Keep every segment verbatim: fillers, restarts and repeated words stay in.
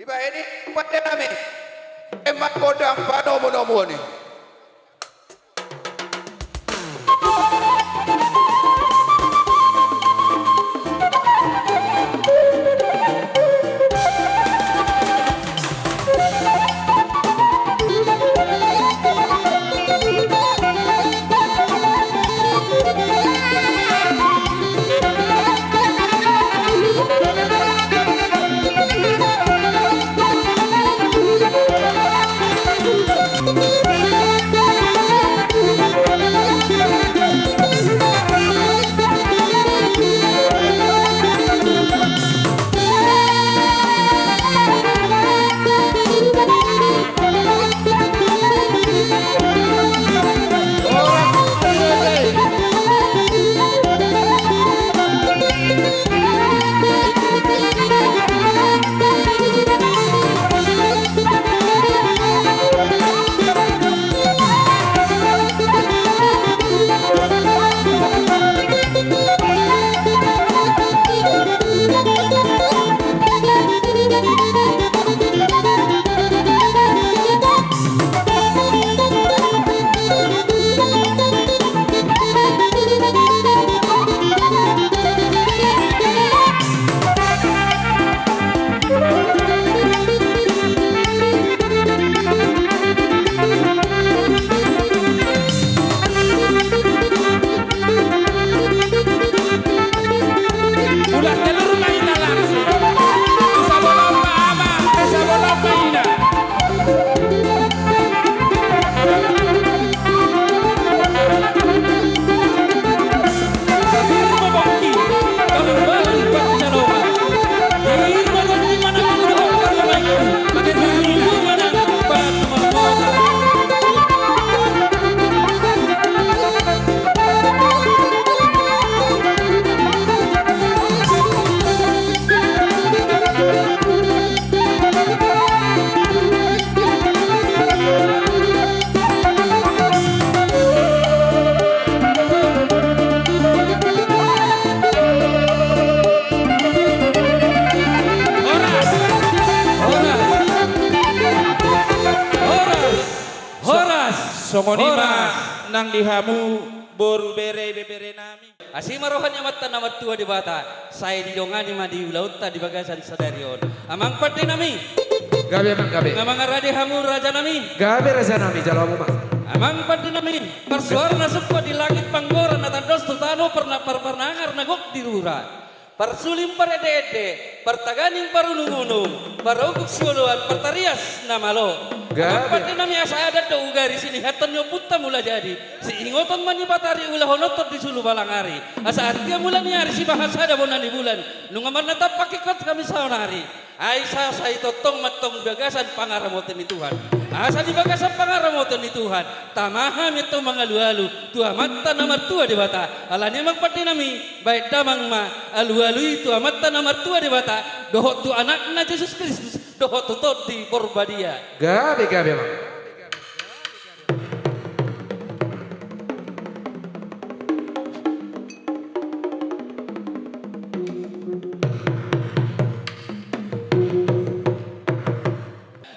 Dibahen i, pande nami, eme godang panomunomuon i. Horas! Horas! Horas! Songon i ma nang di hamu boru, bere, ibebere nami. Asi ma roha ni Amanta na martua Debata, sai didongani ma di ulaonta di bagasan sadari on. Amang pande nami. Gabe, amang, gabe. Na mangarade hamu raja nami. Gabe, raja nami, jalo hamu ma. Amang pande nami, parsuara na sumpat di langit, panggora na tandos tu tano, parna-, par-, parpanangar na gok di rura. Parsuling parendeende, partaganing parunungunung, parogung sioloan, partarias na malo. Gabe. Amang pande nami, asa adat do ugari, sinihathon ni ompunta Mula Jadi, siingoton ma ni patari ulahononta di sulu balang ari, asa artia mula ni ari sibahasada bona ni bulan, nunga marnatap pakekot hami saonari. Ai sa sai tongtong ma antong di bagasan pangaramotion ni Tuhan. Asa di bagasan pangaramotion ni Tuhan, tama hami antong mangalualu tu Amanta na martua Debata. Alani i amang pande nami, bahen damang ma alualu i tu Amanta na martua Debata dohot tu Anakna Jesus Kristus dohot tu Tondi Porbadia. Gabe, gabe, amang.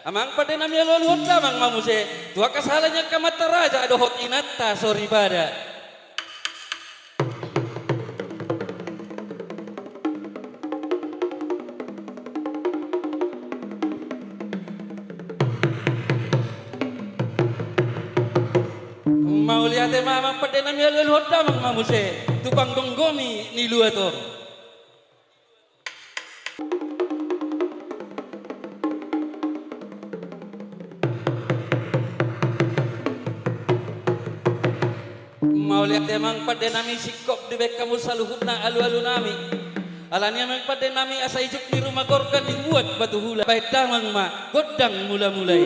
Amang pande nami, alualuhon damang ma muse tu angka sala ni angka amanta raja dohot inanta soripada. Mauliate ma amang pande nami, alualuhon damang ma muse tu panggomgomi ni luat on. Mauliate amang pande nami, singkop dibahen hamu saluhutna alualu nami. Alani i amang pande nami, asa ijuk ni ruma gorga dibuat batu hula, bahen damang ma gondang mulamula i.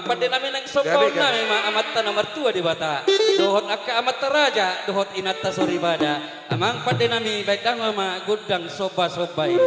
pande nami, naeng sombaon nami ma Amanta na martua Debata, dohot angka amanta raja dohot inanta soripada. Amang pande nami, baen damang ma gondang somba-somba i.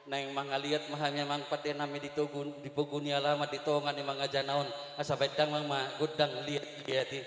Naeng mangaliat ma hami amang pande nami di togu, di pogu ni alaman di tonga ni mangajana on, asa baen damang ma gondang liat-liat i.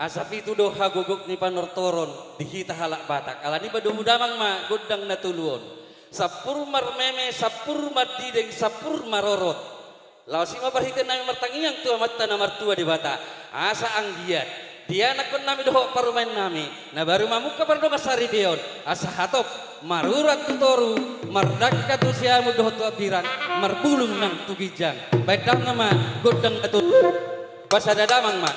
Asa pitu do hagogok ni panortoron di hita halak Batak. Alani i baen damang ma gondang na tolu on. Sampur marmeme, sampur mandideng, sampur marorot. Laos i ma parhitean nami martangiang tu Amanta na martua Debata, asa anggiat Di anakkon nami dohot parumaen nami, na baru mamungka pardongan saripeon, asa hatop, marurat tu toru, mardangka tu siamun dohot tu ambiran, marbulung nang tu ginjang. Baen damang ma gondang na tolu. Pasada damang ma.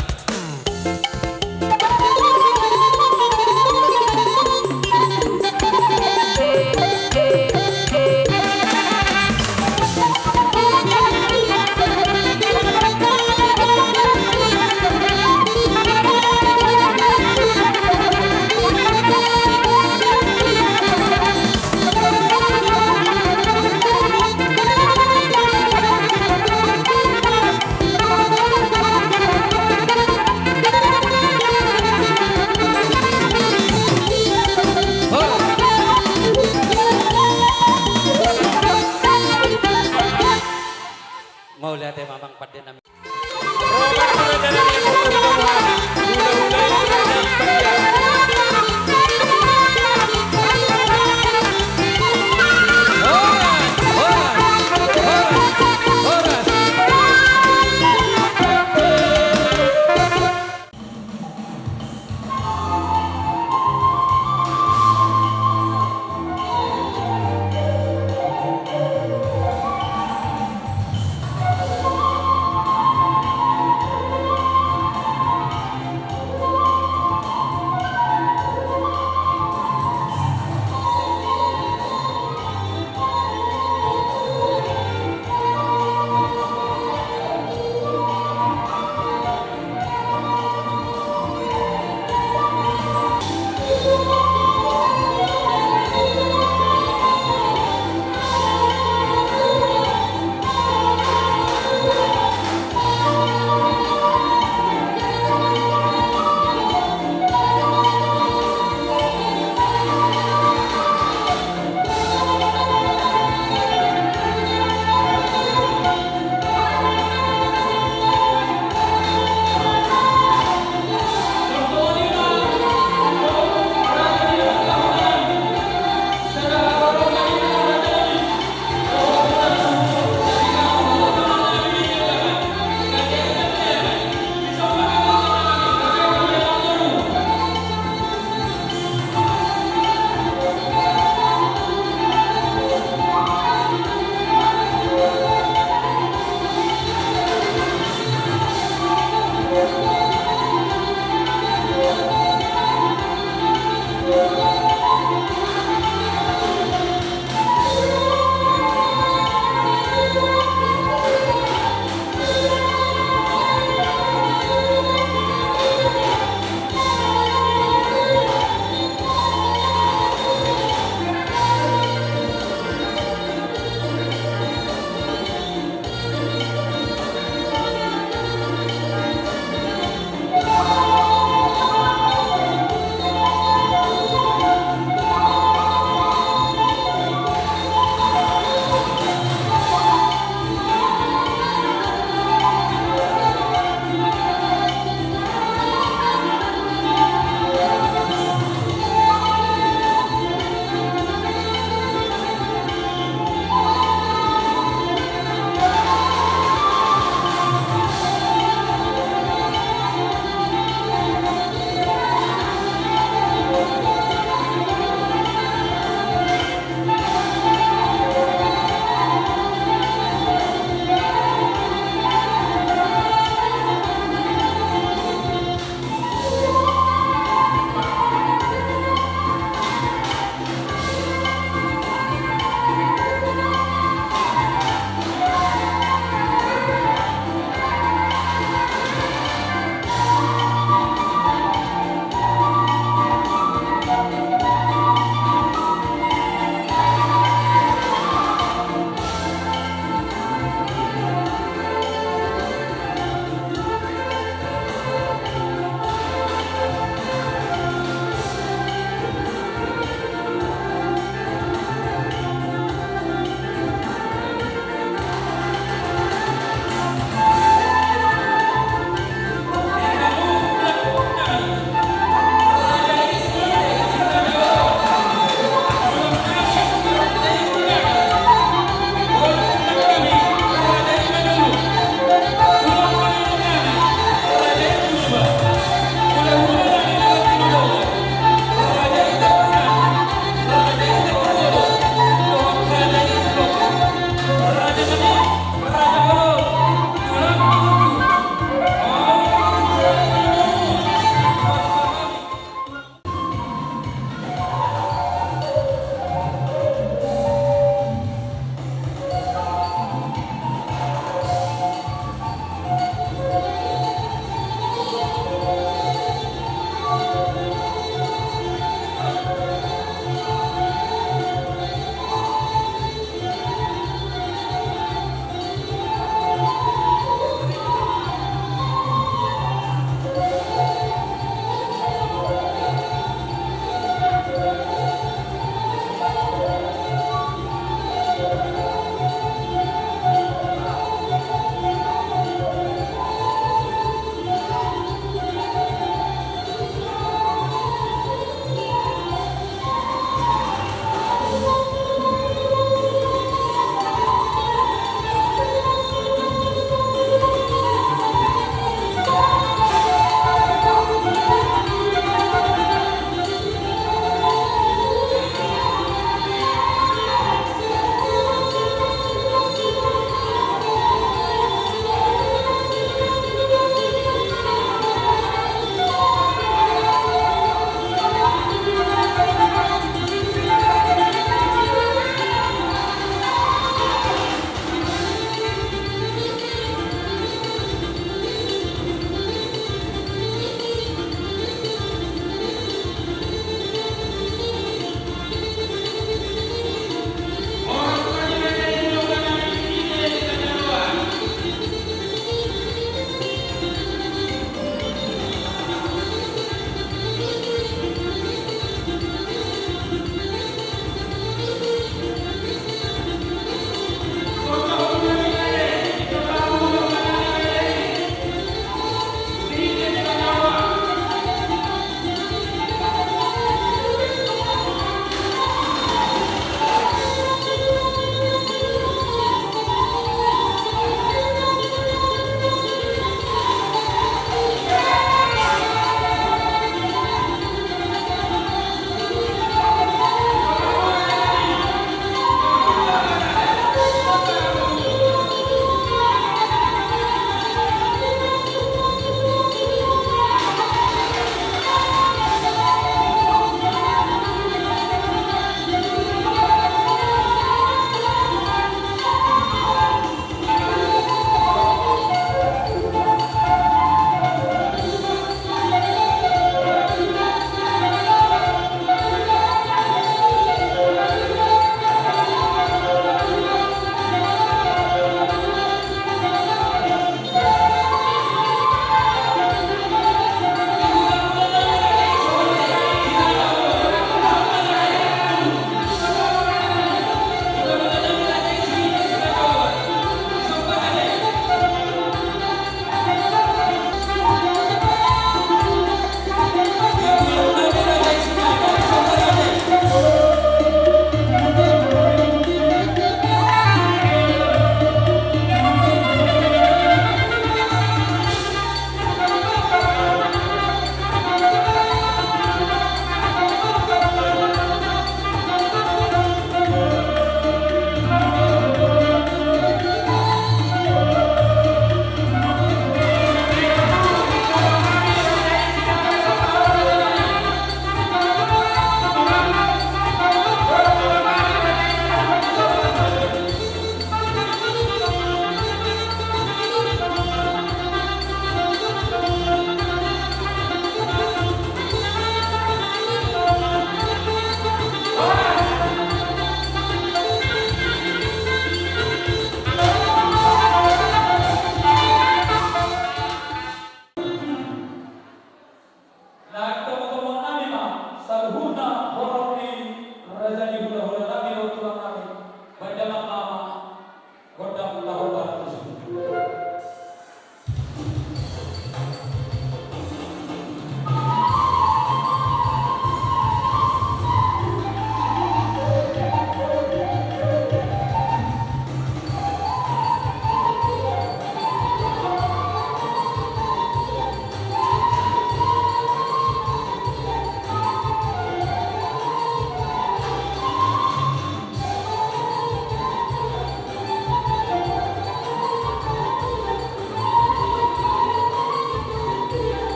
Mauliate ma amang pande nami.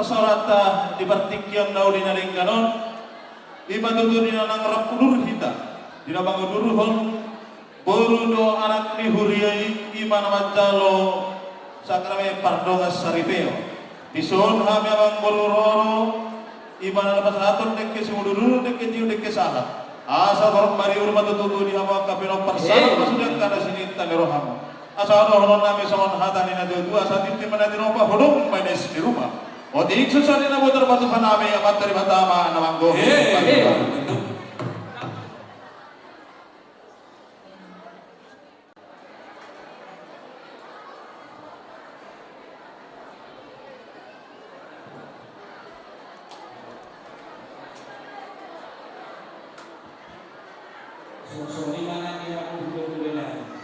Parsaoranta di partingkian na uli na denggan on, i ma tutu di na naeng rap udur hita, di na manguduruhon boru dohot anak ni huria i, i ma na manjalo sakramen pardongansaripeon. Dison hami amang boru roro, i ma na pasahathon dengke simudurudur, dengke tiur, dengke sahat. Asa torop marihur ma tutu di hamu angka pinompar, sahat ma sude angka na sininta ni rohamu. Asa dohonon nami songon hata ni na tuatua, asa tintin ma na tinopa, hodong ma na sirupa. Otik susa ni na botar patupa nami, Amanta Debata ma na manggohi. Eh, eh. Songon i ma nang di hamu hulahula nami.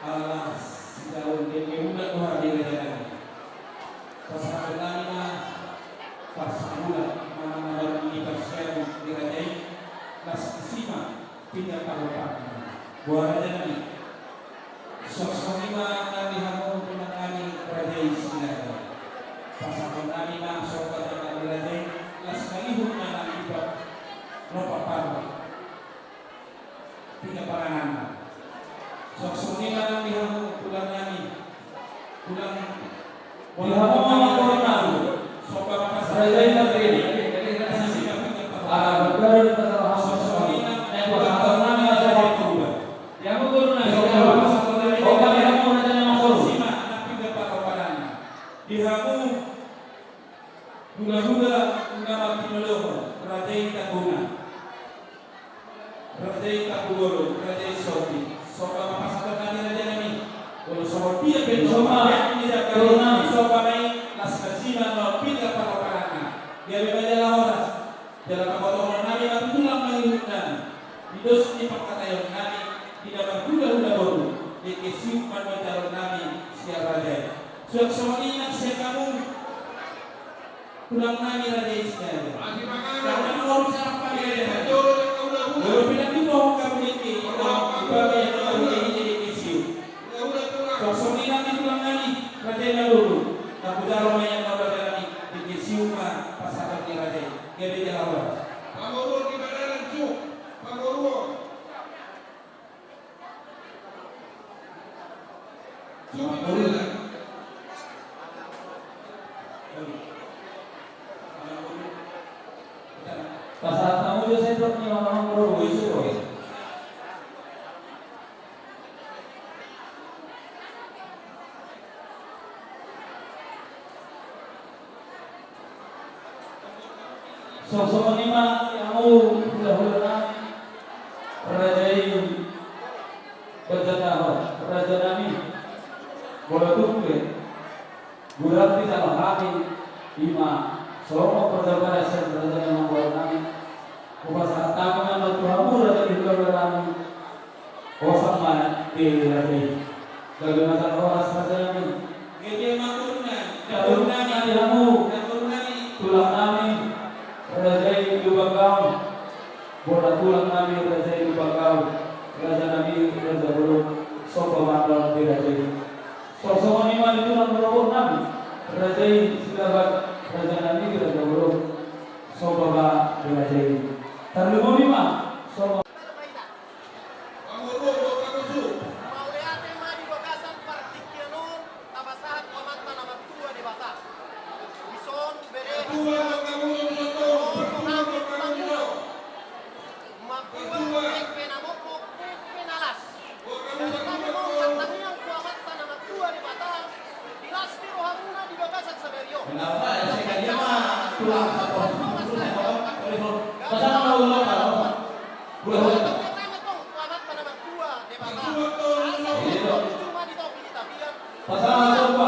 Ala sidaon dengke ula do hami raja nami. Pasahaton nami ma parsaulian manang na marhite parsiamun ni raja i, las disi ma pinggan parropanami. Boha raja nami. Songon i ma nang di hamu tulang nami raja i Sinaga. Pasahaton nami ma somba jala ni raja i, las ngalihut ma nang di parropa, pinggan paranganna. Songon i ma nang di hamu tulang nami. Tulang. Di hamu ma tulang nami. Raja i na tiri. Ala baru di pasal hamu. Songon i ma nang di hamu tulang nami. Di hamu tulang nami. Songon i ma nang di hamu raja nami. Di hamu hulahula na martinodohon, raja i Tahuna, raja i Tampubolon, raja i Sotik. Somba ma pasahaton nami raja nami. Molo songon dia pe somba, somba ma i, las disi ma nang pinggan parropanami. Gabe ma jala horas. Jala pabotohon nami ma tu tulang ngalihut nami. Di dos ni pangkataion nami, di na marhulahula boru, dengke siuk ma nang jaloon nami sian raja i. Suang songon i nang sian hamu tulang nami raja i Sinaga. Nang na mangolu sarang panggabean. Molo pinangido hamu dengke i, na panggabean na mangolu i dengke siuk. Suang songon i nang di tulang nami raja i na boru, na hujalo ma i nang raja nami, dengke siuk ma pasahaton ni raja i. Gabe jala horas. Pamoruon di baranan, Ju. Pamoruon. Ju, pamoruon. Pasahat hamu jo sendok ni mama boru, isi, boru. Songon i ma di hamu hulahula nami, raja i Banjarnahor, raja nami. Molo tung pe, gurang di dalam hami, ima, songon parjabalan sian raja na manggoar nami, hupasahat hami ma tu hamu raja di hulahulanami, horas ma di raja i. Gabe ma jala horas raja nami. Gabe ma turna, na turna nami, di hamu, na turna nami, tulang nami, raja i Lumban Gaol. Bona tulang nami raja i Lumban Gaol, raja nami Raja Bolon, somba ma di raja i. Songon i ma di tulang rorobot nami, raja i Silaban, raja nami Raja Bolon, somba ma di raja i. Tarlumobi ma, somba. Mauliate ma di bagasan partingkian on, tapasahat tu Amanta na martua Debata. Dison bere hasian, olo hami tulang i, mamboan pengke na mokmok, pengke na las. Jala tangihon, tangihon tu Amanta na martua Debata, di las ni rohamuna di bagasan sadari on. Pasahat ma ulang, ulang. Pasahat ma ulang.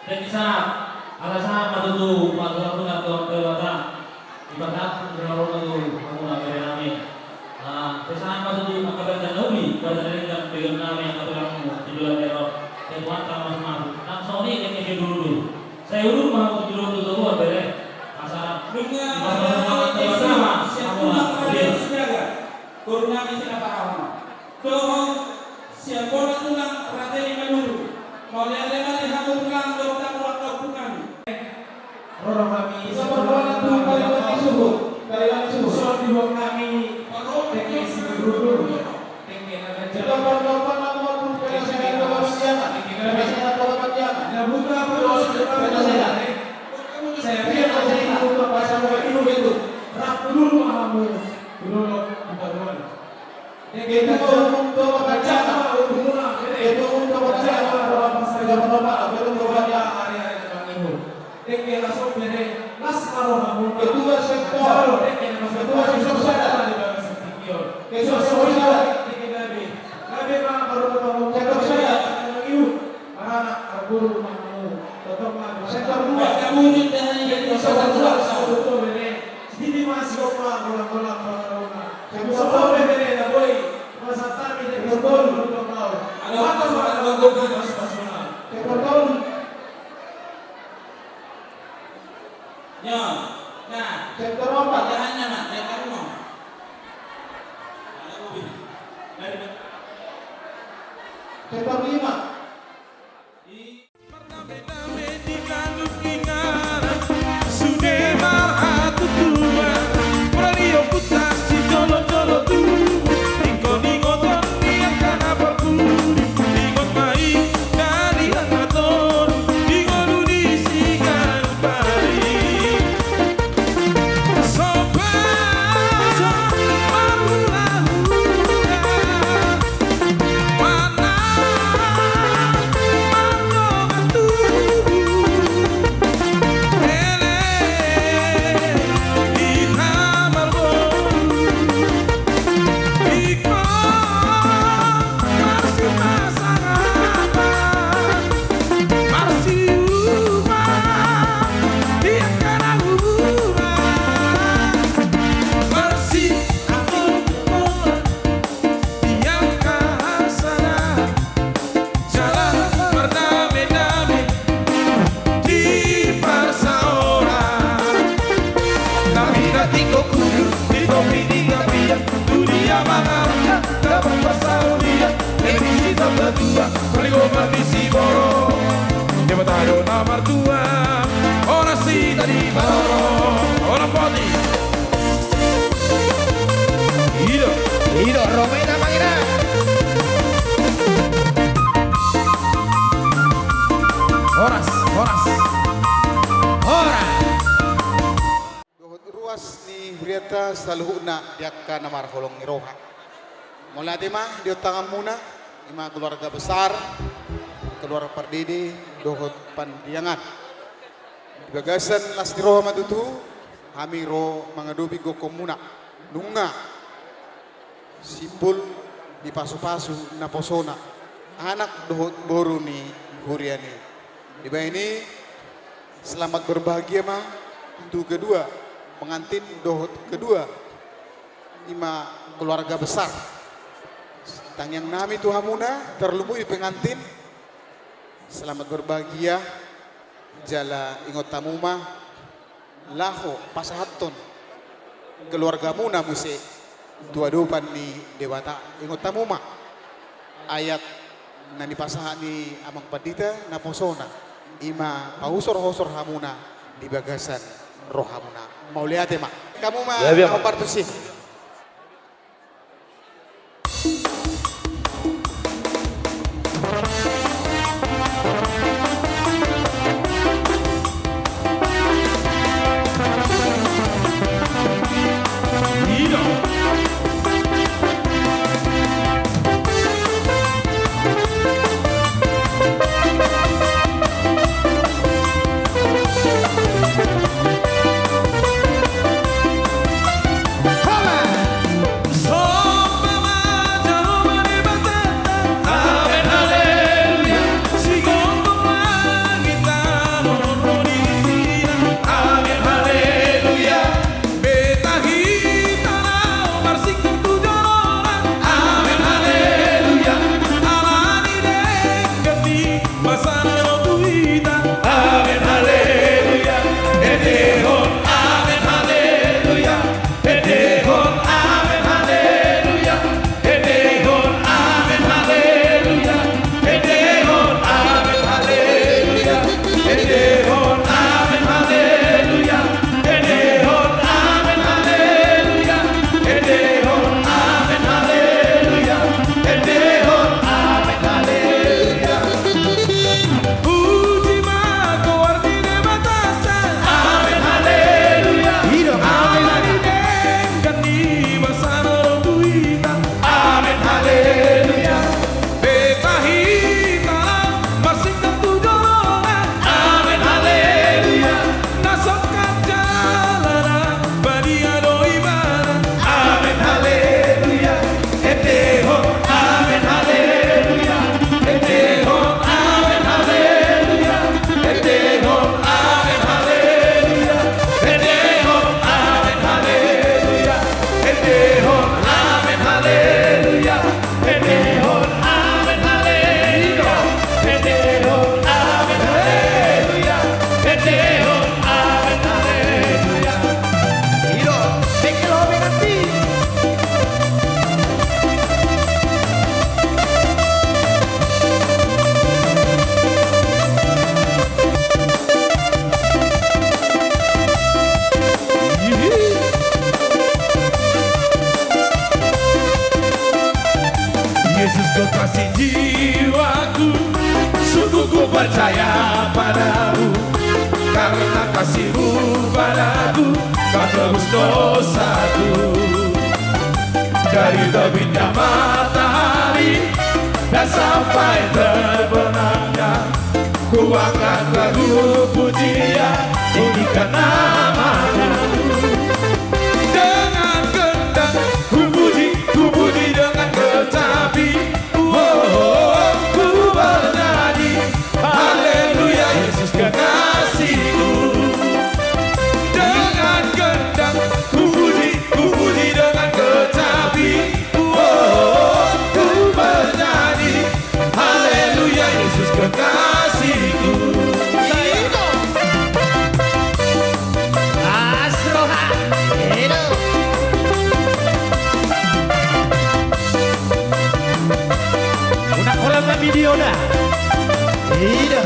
Dengke sahat, ala sahat ma tutu, patulang-tulang tu Debata, dipasahat tu hamuna bere nami. Ah, sai sahat ma tutu angka bere na uli, bere na denggan, bere nami angka tulangmu, di joloan ni ari on. Sai Tuhanta mamasu-masu, nang songon i dengke sian dulu-dulu. Sai udur ma hamu tu jolo tu toguan bere. Asa nunga mamasu-masu ma, sian tulang raja Siaga. Guru nami Sinapahaon. Dohot sian bona tulang raja i Manurung. Mauliate ma di hamu tulang dohot hamu angka ompung nami. Rorong nami. Ro ma tulang tu pariban ni suhut. Pariban ni suhut. Songon i dohot nami. Dengke sian dulu-dulu. Dengke na ganjang. Dengke na ganjang. Dengke na ganjang. Rap dulu ma hamu. Dulu ma hamu. Ketua umum Toba Pajama, ketua umum Toba Pajama, Toba Pajama, ketua Toba Pajama, ari-ari na mangihut. Dengke las on bere, las ma rohamu. Ketua sektor, dengke na mas-, ketua sektor sada. Ketua sektor sada. Dengke gabe, gabe ma rohamu. Sektor sada. Mangihut. Maranak, arguru ma hamu. Totop ma. Sektor dua. Sektor dua. Sektor dua. Sektor dua. Sititi ma sigompa, golang-golang pangarahutna. Sian Sopo bere na boi pasahat hami di sektor tolu. Ala mata ma ala gogo mas mas mana. Sektor tolu. Nyo. Nah. Sektor opat. Jahannya mah, yang kamu mau. Ada mobil. Dari mana? Sektor lima. Di Jala mardame-dame di parsaoran. Tapi na tingkos uju di topi ni tapian, tu dia mangaruya dapat parsaulian. Eme Tua, paligo marnisi boro. Debata do na martua. Ora si tadi boro. Ora poti. Ido. Ido, Romena mangira. Horas, horas. Horas. Dohot ruas ni hurianta saluhutna di angka na marholong ni roha. Mauliate ma di ontanganmuna, i ma keluarga besar, keluarga Pardede, dohot Pandiangan. Di bagasan las ni roha ma tutu, hami ro mangadopi gokhonmuna. Nunga simpul dipasupasu naposona, anak dohot boru ni hurian i. Dibahen i, selamat berbahagia ma tu kedua pengantin dohot kedua, i ma keluarga besar. Tangiang nami tu hamuna, tarlumobi pengantin, selamat berbahagia, jala ingot hamu ma laho pasahathon keluargamuna muse tu adopan ni Debata. Ingot hamu ma ayat na nipasahat ni Amang Pandita naposona, i ma pausor-usor hamuna di bagasan rohamuna. Mauliate ma. Hamu ma. Ya, biar. Laho partusi. Amen, haleluya. Endehon, amen, haleluya. Endehon, amen, haleluya. Endehon, amen, haleluya. Endehon, amen, haleluya. Endehon, amen, haleluya. Endehon, amen, haleluya. Endehon, amen, haleluya. Endehon, amen, haleluya. Puji ma goar ni Debatanta. Amen, haleluya. Ido. Ala ni denggan ni basa na ro tu hita. Amen, haleluya. Beta hita laho marsingkat tu joloan. Amen, haleluya. Na songkap jala na badia do ibana. Amen, haleluya. Endehon, amen, haleluya. Endehon, amen, haleluya. Endehon, amen, haleluya. Endehon, amen, haleluya. Endehon, amen, haleluya. Endehon, amen, haleluya. Endehon, amen, haleluya. Endehon, amen, haleluya. Ido, dengke lobi nanti. Yesus, Kekasih jiwaku, sungguh ku percaya padamu, karena kasih-Mu padaku, Kau tebus dosaku. Dari terbitnya matahari dan sampai terbenamnya, ku angkat lagu pujian, tinggikan nama-Mu. Dengan gendang ku puji, ku puji dengan kecapi. Oh, ku bernyanyi, haleluya, Yesus kekasihku. Dengan gendang ku puji, ku puji dengan kecapi. Oh, ku bernyanyi, haleluya, Yesus kekasihku. Ida.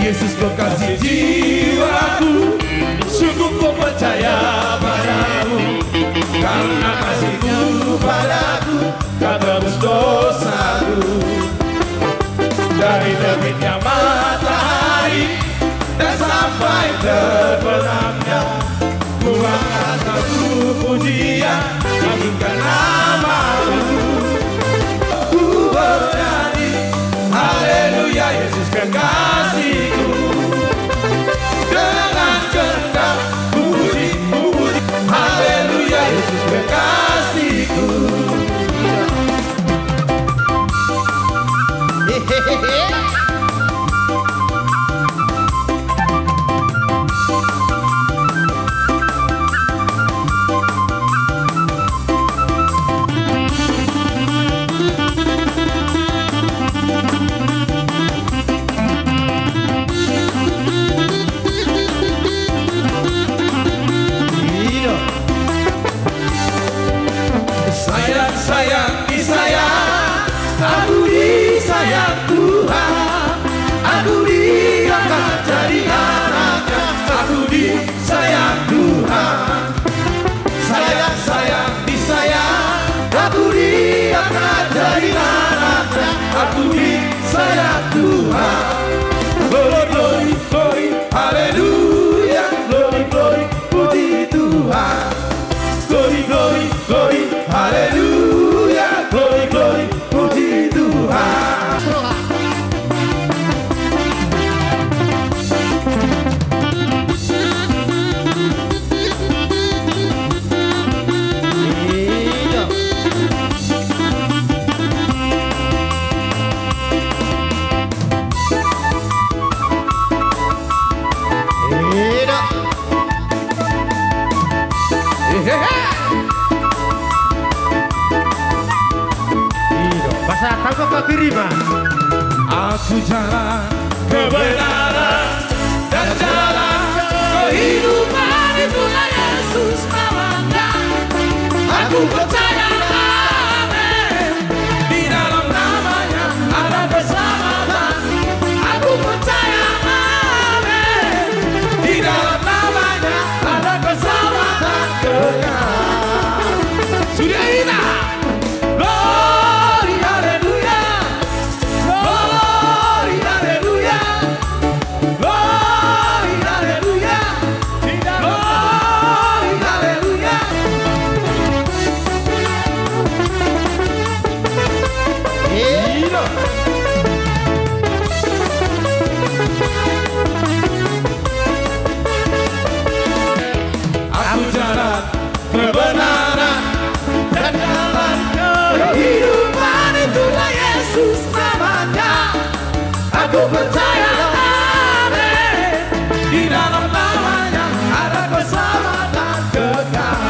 Yesus, kau kasih jiwaku, sungguh ku percaya padamu, karena kasihmu padaku, kau tebus dosaku. Dari terbitnya matahari dan sampai terbenamnya, ku angkat satu pujian, tinggikan namamu. Ku bernyanyi, haleluya, Yesus kekasihku. Dengan genggam puji, puji, haleluya, Yesus kekasihku. Sayang, sayang, disayang, aku disayang Tuhan, aku diangkat jadi anaknya, aku disayang Tuhan. Sayang, sayang, disayang, aku diangkat jadi anaknya, aku disayang Tuhan. Glory, glory, glory, haleluya, glory, glory, puji Tuhan. Glory, glory, glory, haleluya, glory, glory, puji Tuhan. Hehehe. Ida, pasahat ma, Pak Firman. Aku jalan kebenaran dan jalan kehidupan, itulah Yesus namanya. Aku percaya, amin. Di dalam namanya ada keselamatan. Aku percaya, amin. Di dalam namanya ada keselamatan kekal. Sudah ina. Glory, haleluya. Glory, haleluya. Glory, haleluya. Glory, haleluya. Aku jalan kebenaran dan jalan kehidupan, itulah Yesus namanya. Aku percaya, amin. Di dalam namanya ada keselamatan kekal.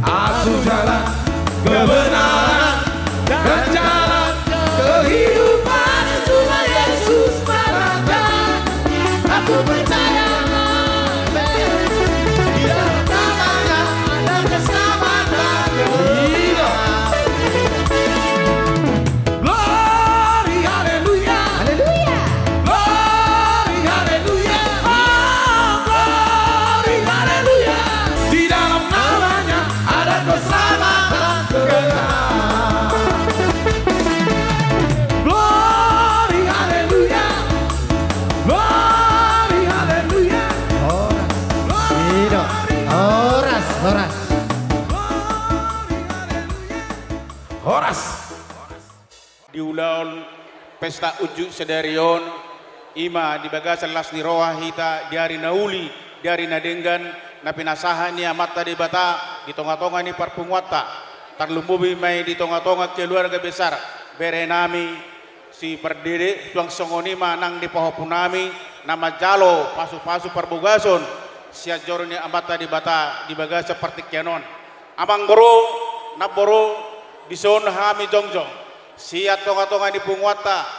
Aku jalan kebenaran dan jalan kehidupan, itulah Yesus namanya. Aku percaya, amin. Di dalam namanya ada keselamatan. Iya. Glory, haleluya. Haleluya. Glory, haleluya. Oh, glory, haleluya. Di dalam namanya ada keselamatan kekal. Glory, haleluya. Glory, haleluya. Horas. Glory, haleluya. Horas, horas. Glory, haleluya. Horas. Di ulaon pesta unjuk sadari on, i ma di bagasan las ni roha hita di ari na uli, di ari na denggan, na pinasahat ni Amanta Debata di tonga-tonga ni parpunguanta, tarlumobi ma i di tonga-tonga keluarga besar bere nami si Pardede, suang songon i ma nang di pahompu nami na manjalo pasu-pasu parbagason sian joro ni Amanta Debata di bagasan partingkian on. Amangboru, namboru, dison hami jongjong sian tonga-tonga ni punguanta,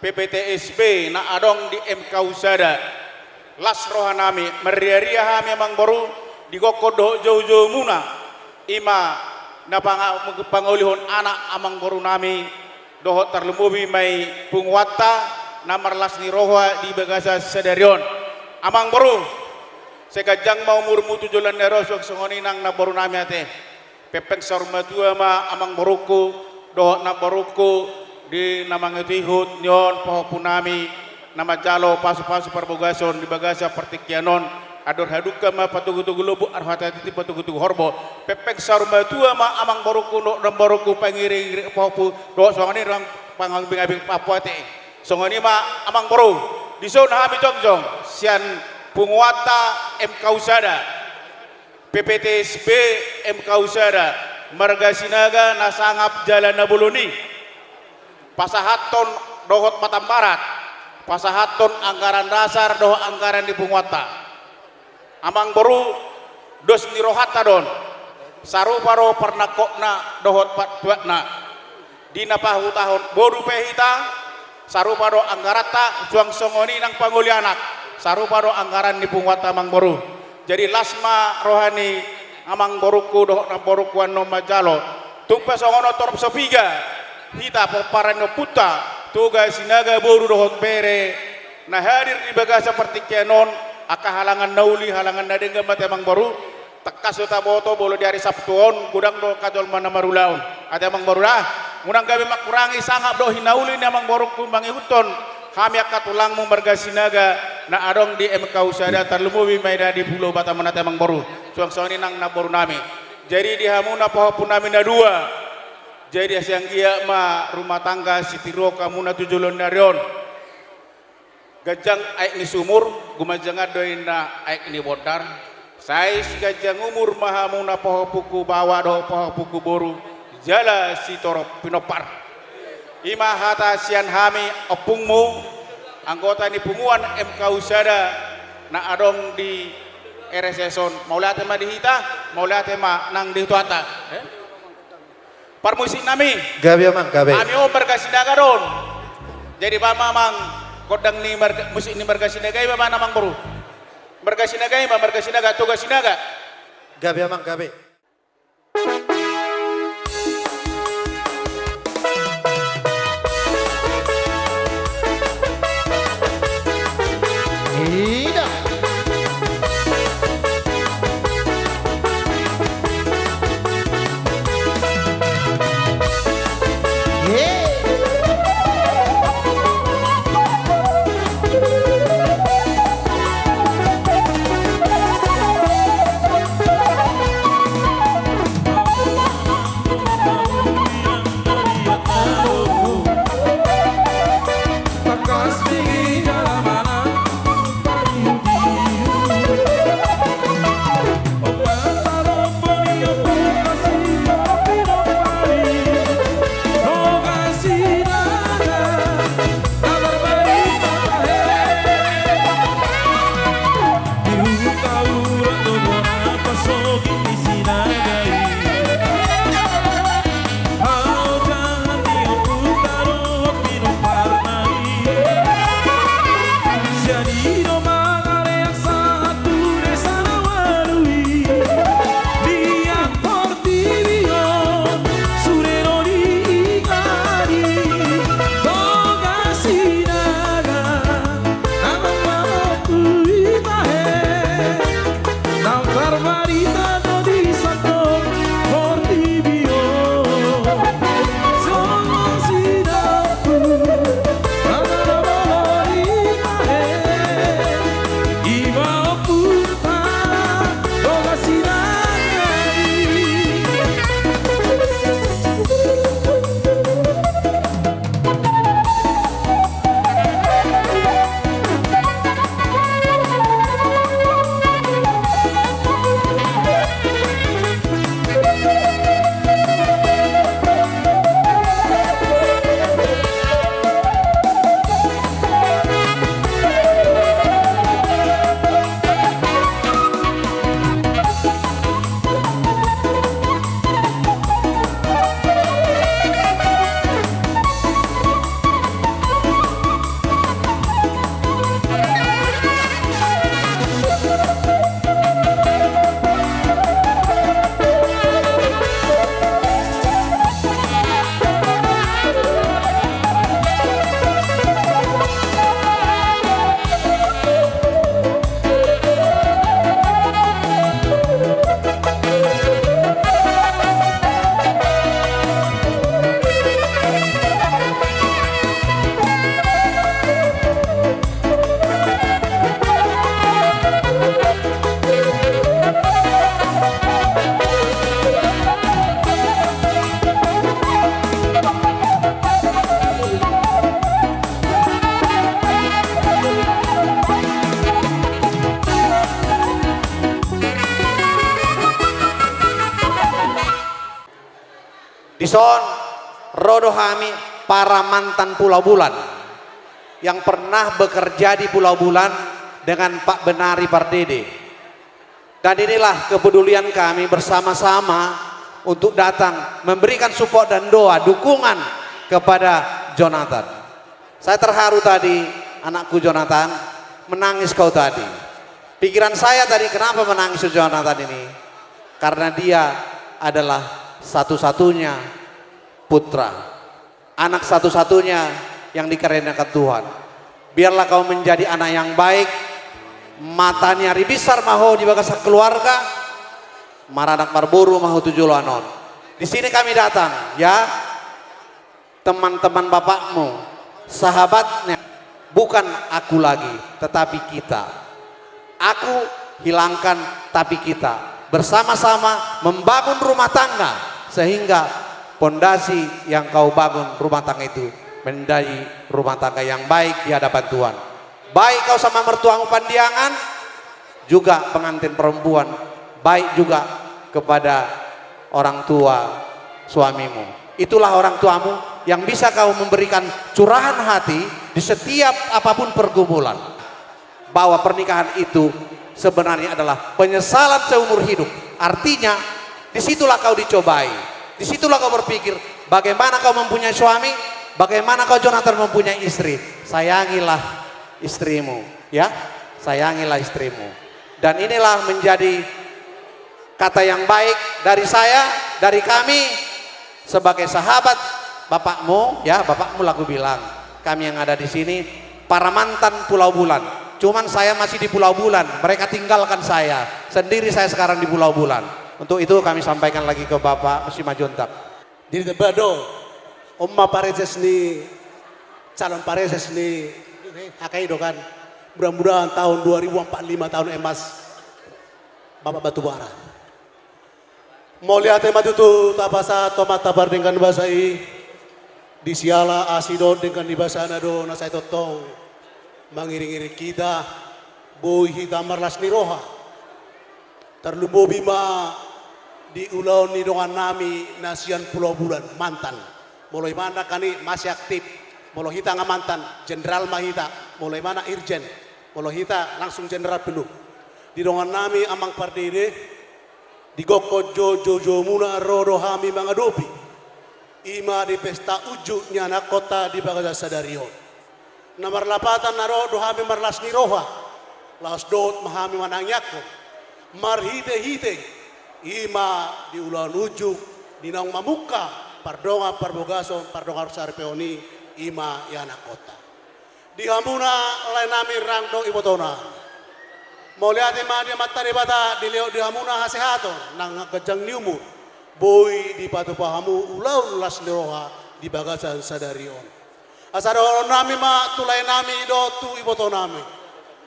P P T S B na adong di M K U Sada. Las rohanami, marriaria hami amangboru, di gokhon dohot joujoumuna, i ma na panga-, pangolihon anak amangborunami, dohot tarlumobi ma i punguanta na marlas ni roha di bagasan sadari on. Amangboru, sai ganjang ma umurmu tu joloan ni ari on suang songon i nang namborunami ate. Pengpeng saur matua ma amangborungku dohot namborungku di na mangihutihut ni on pahompunami na manjalo pasupasu parbagason di bagasan partingkian on. Andor hadungka ma patogutogu lombu, andor hatiti patogutogu horbo. Pengpeng saur matua ma amangborungku dohot namborungku pangiringiring pahompu dohot songon i nang pangambingambing pahompu ate. Songon i ma amangboru, dison hami jongjong sian punguanta M K U Sada. P P T S B M K U Sada, marga Sinaga na sangap jala na bolon i. Pasahathon dohot Batam Barat, pasahathon anggaran dasar dohot anggaran ni punguanta. Amangboru, dos ni rohanta do on. Sarupa do parnangkokna dohot patuatna. Di na pahutahon boru pe hita, sarupa do anggaranta, suang songon i nang pangoli anak, sarupa do anggaran ni punguanta amangboru. Jadi las ma roha ni amangborungku dohot namborungku annon manjalo. Tung pe songon on torop so piga hita pomparan ni ompunta Toga Sinaga boru dohot bere na hadir di bagasan partingkian on, angka halangan na uli, halangan na denggan ma ate amangboru. Tangkas do taboto molo di ari Sabtu on godang do angka jolma na marulaon. Ate amangboru da, unang gabe mangkurangi sangap dohot hinauli ni amangborungku mangihuthon hami angka tulangmu marga Sinaga na adong di M K U Sada, tarlumobi ma i da di Pulo Batam on ate amangboru. Suang songon i nang namborunami. Jadi di hamuna pahompunami na dua, jadi sai anggiat ma rumah tangga sitiruon hamuna tu joloan ni ari on. Ganjang aek ni sumur, gumanjangan do inna aek ni bondar. Sai siganjang umur ma hamuna pahompungku baoa dohot pahompungku boru, jala sitorop pinompar. I ma hata sian hami ompungmu, anggota ni punguan M K U Sada na adong di R S S on. Mauliate ma di hita, mauliate ma nang di hita. Parmusiknami. Gabe amang, gabe. Hami on marga Sinaga do on. Jadi baen ma amang gondang ni marga, musik ni marga Sinaga i ma baen amangboru. Marga Sinaga i ma, marga Sinaga, Toga Sinaga. Gabe amang, gabe. Ida. Son, ro do hami para mantan Pulau Bulan yang pernah bekerja di Pulau Bulan dengan Pak Benari Pardede. Dan inilah kepedulian kami bersama-sama untuk datang memberikan support dan doa dukungan kepada Jonathan. Saya terharu tadi, anakku Jonathan, menangis kau tadi. Pikiran saya tadi, kenapa menangis Jonathan ini? Karena dia adalah satu-satunya putra, anak satu-satunya yang dikaruniakan Tuhan. Biarlah kau menjadi anak yang baik, mata ni ari bisar ma ho di bagasan keluarga, maranak marboru ma ho tu joloan on. Di sini kami datang, ya, teman-teman bapakmu, sahabatnya, bukan aku lagi, tetapi kita. Aku hilangkan, tapi kita bersama-sama membangun rumah tangga, sehingga pondasi yang kau bangun rumah tangga itu menjadi rumah tangga yang baik di hadapan Tuhan. Baik kau sama mertuamu Pandiangan, juga pengantin perempuan, baik juga kepada orang tua suamimu. Itulah orang tuamu yang bisa kau memberikan curahan hati di setiap apapun pergumulan. Bahwa pernikahan itu sebenarnya adalah penyesalan seumur hidup. Artinya, disitulah kau dicobai. Disitulah kau berpikir, bagaimana kau mempunyai suami, bagaimana kau, Jonathan, mempunyai istri. Sayangilah istrimu, ya. Sayangilah istrimu. Dan inilah menjadi kata yang baik dari saya, dari kami, sebagai sahabat bapakmu, ya, bapakmu lah kubilang. Kami yang ada di sini, para mantan Pulau Bulan. Cuman saya masih di Pulau Bulan, mereka tinggalkan saya. Sendiri saya sekarang di Pulau Bulan. Untuk itu kami sampaikan lagi ke Bapak Simanjuntak. Jadi tebado, on ma pareses ni, calon pareses ni, hakai do kan. Mudah-mudahan tahun dua ribu empat puluh lima tahun emas Bapak Batubara. Mauliate ma tutu tapasahat tu Amanta Pardenggan Basa i, di siala asi dohot denggan ni basana do na sai tongtong mangiring-iring hita, boi hita marlas ni roha. Tarlumobi ma di ulaon ni dongannami na sian Pulau Bulan, mantan. Molo ibana nangkin i masih aktif, molo hita nga mantan, jenderal ma hita, molo ibana irjen, molo hita langsung jenderal penuh. Di dongannami Amang Pardede, di gokhon jou-joujou muna ro do hami mangadopi. I ma di pesta unjuk ni anakkonta di bagasan sadari on. Na marlapatan na ro do hami marlas ni roha, laos dohot ma hami manangiangkon. Marhite-hite, i ma di ulaon unjuk, di naung mamungka pardongan parbogason, pardongan saripeon i, i ma i anakkonta. Di hamuna laenami nang dohot ibotonami. Mauliate ma di Amanta Debata dilehon di hamuna hasehaton nang ganjang ni umur. Boi dipatupa hamu ulaon las ni roha di bagasan sadari on. Asa dohononnami ma tu laenami dohot tu ibotonami.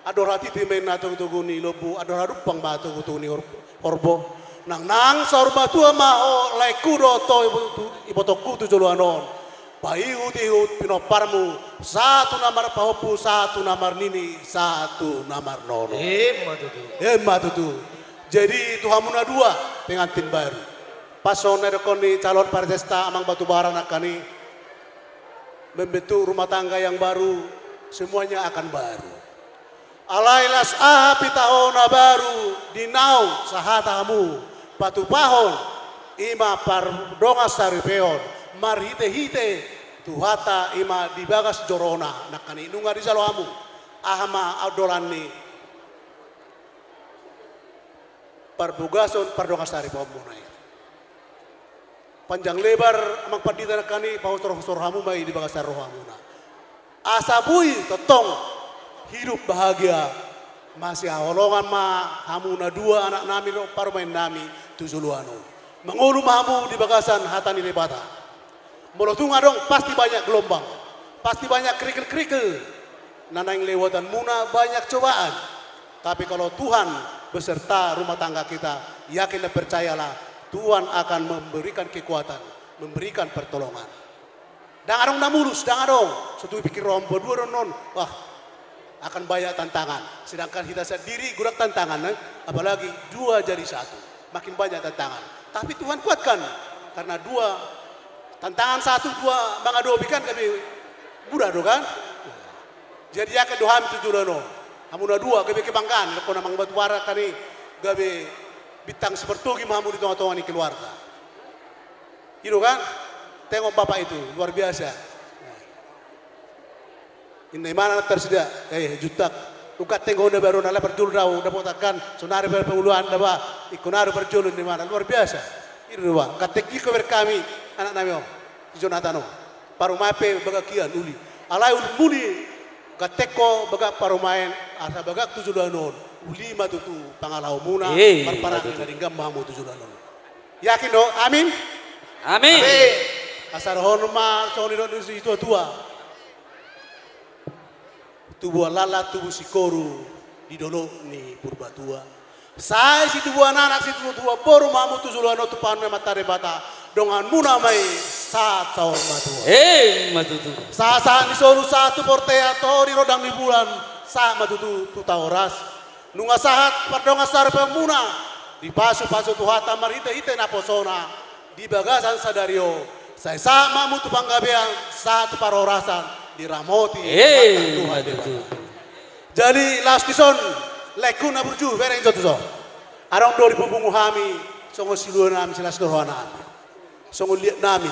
Andor hatiti ma inna togu-togu ni lombu, andor hadumpang ma togu-togu ni hor-, horbo. Nang, nang saur matua ma ho laengku dohot ho ibo-, tu-, ibotongku tu joloan on. Paihut-ihut pinomparmu, sahat tu na marpahompu, sahat tu na marnini, sahat tu na marnono. Emma tutu. Emma tutu. Jadi tu hamu na dua pengantin baru. Pas songon na didokkon ni calon paresesta Amang Batubara nangkin i, membentuk rumah tangga yang baru, semuanya akan baru. Alai las aha pe taho na baru di naung sahata hamu patupahon, i ma pardongan saripeon, marhite-hite Tuhanta i ma di bagas jorona, nangkin i nunga dijalo hamu. Aha ma andolan ni parbogason pardongan saripeonmuna i. Panjang lebar Amang Pandita nangkin i, pahusor-husor hamu ma i di bagasan rohamuna. Asa boi tongtong hidup bahagia, masihaholongan ma hamu na dua anaknami dohot parumaennami tu joloan on. Mangolu ma hamu di bagasan hata ni Debata. Molo tung adong, pasti banyak gelombang, pasti banyak kerikil-kerikil. Na naeng lewatanmuna banyak cobaan. Tapi kalau Tuhan beserta rumah tangga kita, yakin dan percayalah, Tuhan akan memberikan kekuatan, memberikan pertolongan. Ndang adong na mulus, ndang adong. So tung dipikir roham badua do annon, wah, akan banyak tantangan. Sedangkan hita sendiri godang tantangan, eh? Apalagi dua jadi satu. Makin banyak tantangan. Tapi Tuhan kuatkan. Karena dua Tantangan satu dua mangadopi kan gabe mudah do kan? Jadi yakin do hami tu joloan on. Hamu na dua gabe kebanggaan, dok na mangbatu bara kan i gabe bintang sipertogi ma hamu di tonga-tonga ni keluarga. I do kan? Tengok bapak itu, luar biasa. Inna imana na tarsida, eh, juntak. Ukat tenggo na baru na lebar julu dau, dapotan kan, sonari ber penguluan daba, ikon aru berjulu inna imana, luar biasa. Ini dua, katek iko berkami, anak nami on, si Jonathan on. Parumaen pe bagak hian uli. Alai uli muni, katek ko bagak parumaen, asa bagak tu joloan on, uli ma tutu pangalaho muna, eh, parparange na denggan ma hamu tu joloan on. Yakin do, amin? Amin. Amin. Asa rohon ma, songon nidok ni situa-tua. Tubuan laklak tubu singkoru di dolok ni Purbatua. Sai situbuan anak situbuan boru ma hamu tu joloan on tumpahon ni Amanta Debata. Dongan muna ma i sahat saur matua. Eh, ma tutu. Sahat-sahat ni solu sahat tu portean, toho di rondang ni bulan, sahat ma tutu tu taoras. Nunga sahat pardongan saripeon muna, dipasu-pasu Tuhanta marhite-hite naposona, di bagasan sadari on, sai sahat ma hamu tu panggabean, sahat tu parhorasan, diramoti, eh, Tuhan Debata. Jadi, laos dison, laengku na burju, bereng jo tuson. Adong do dipungu hami, songon silua nami, silas ni roha nami. Songon liat nami.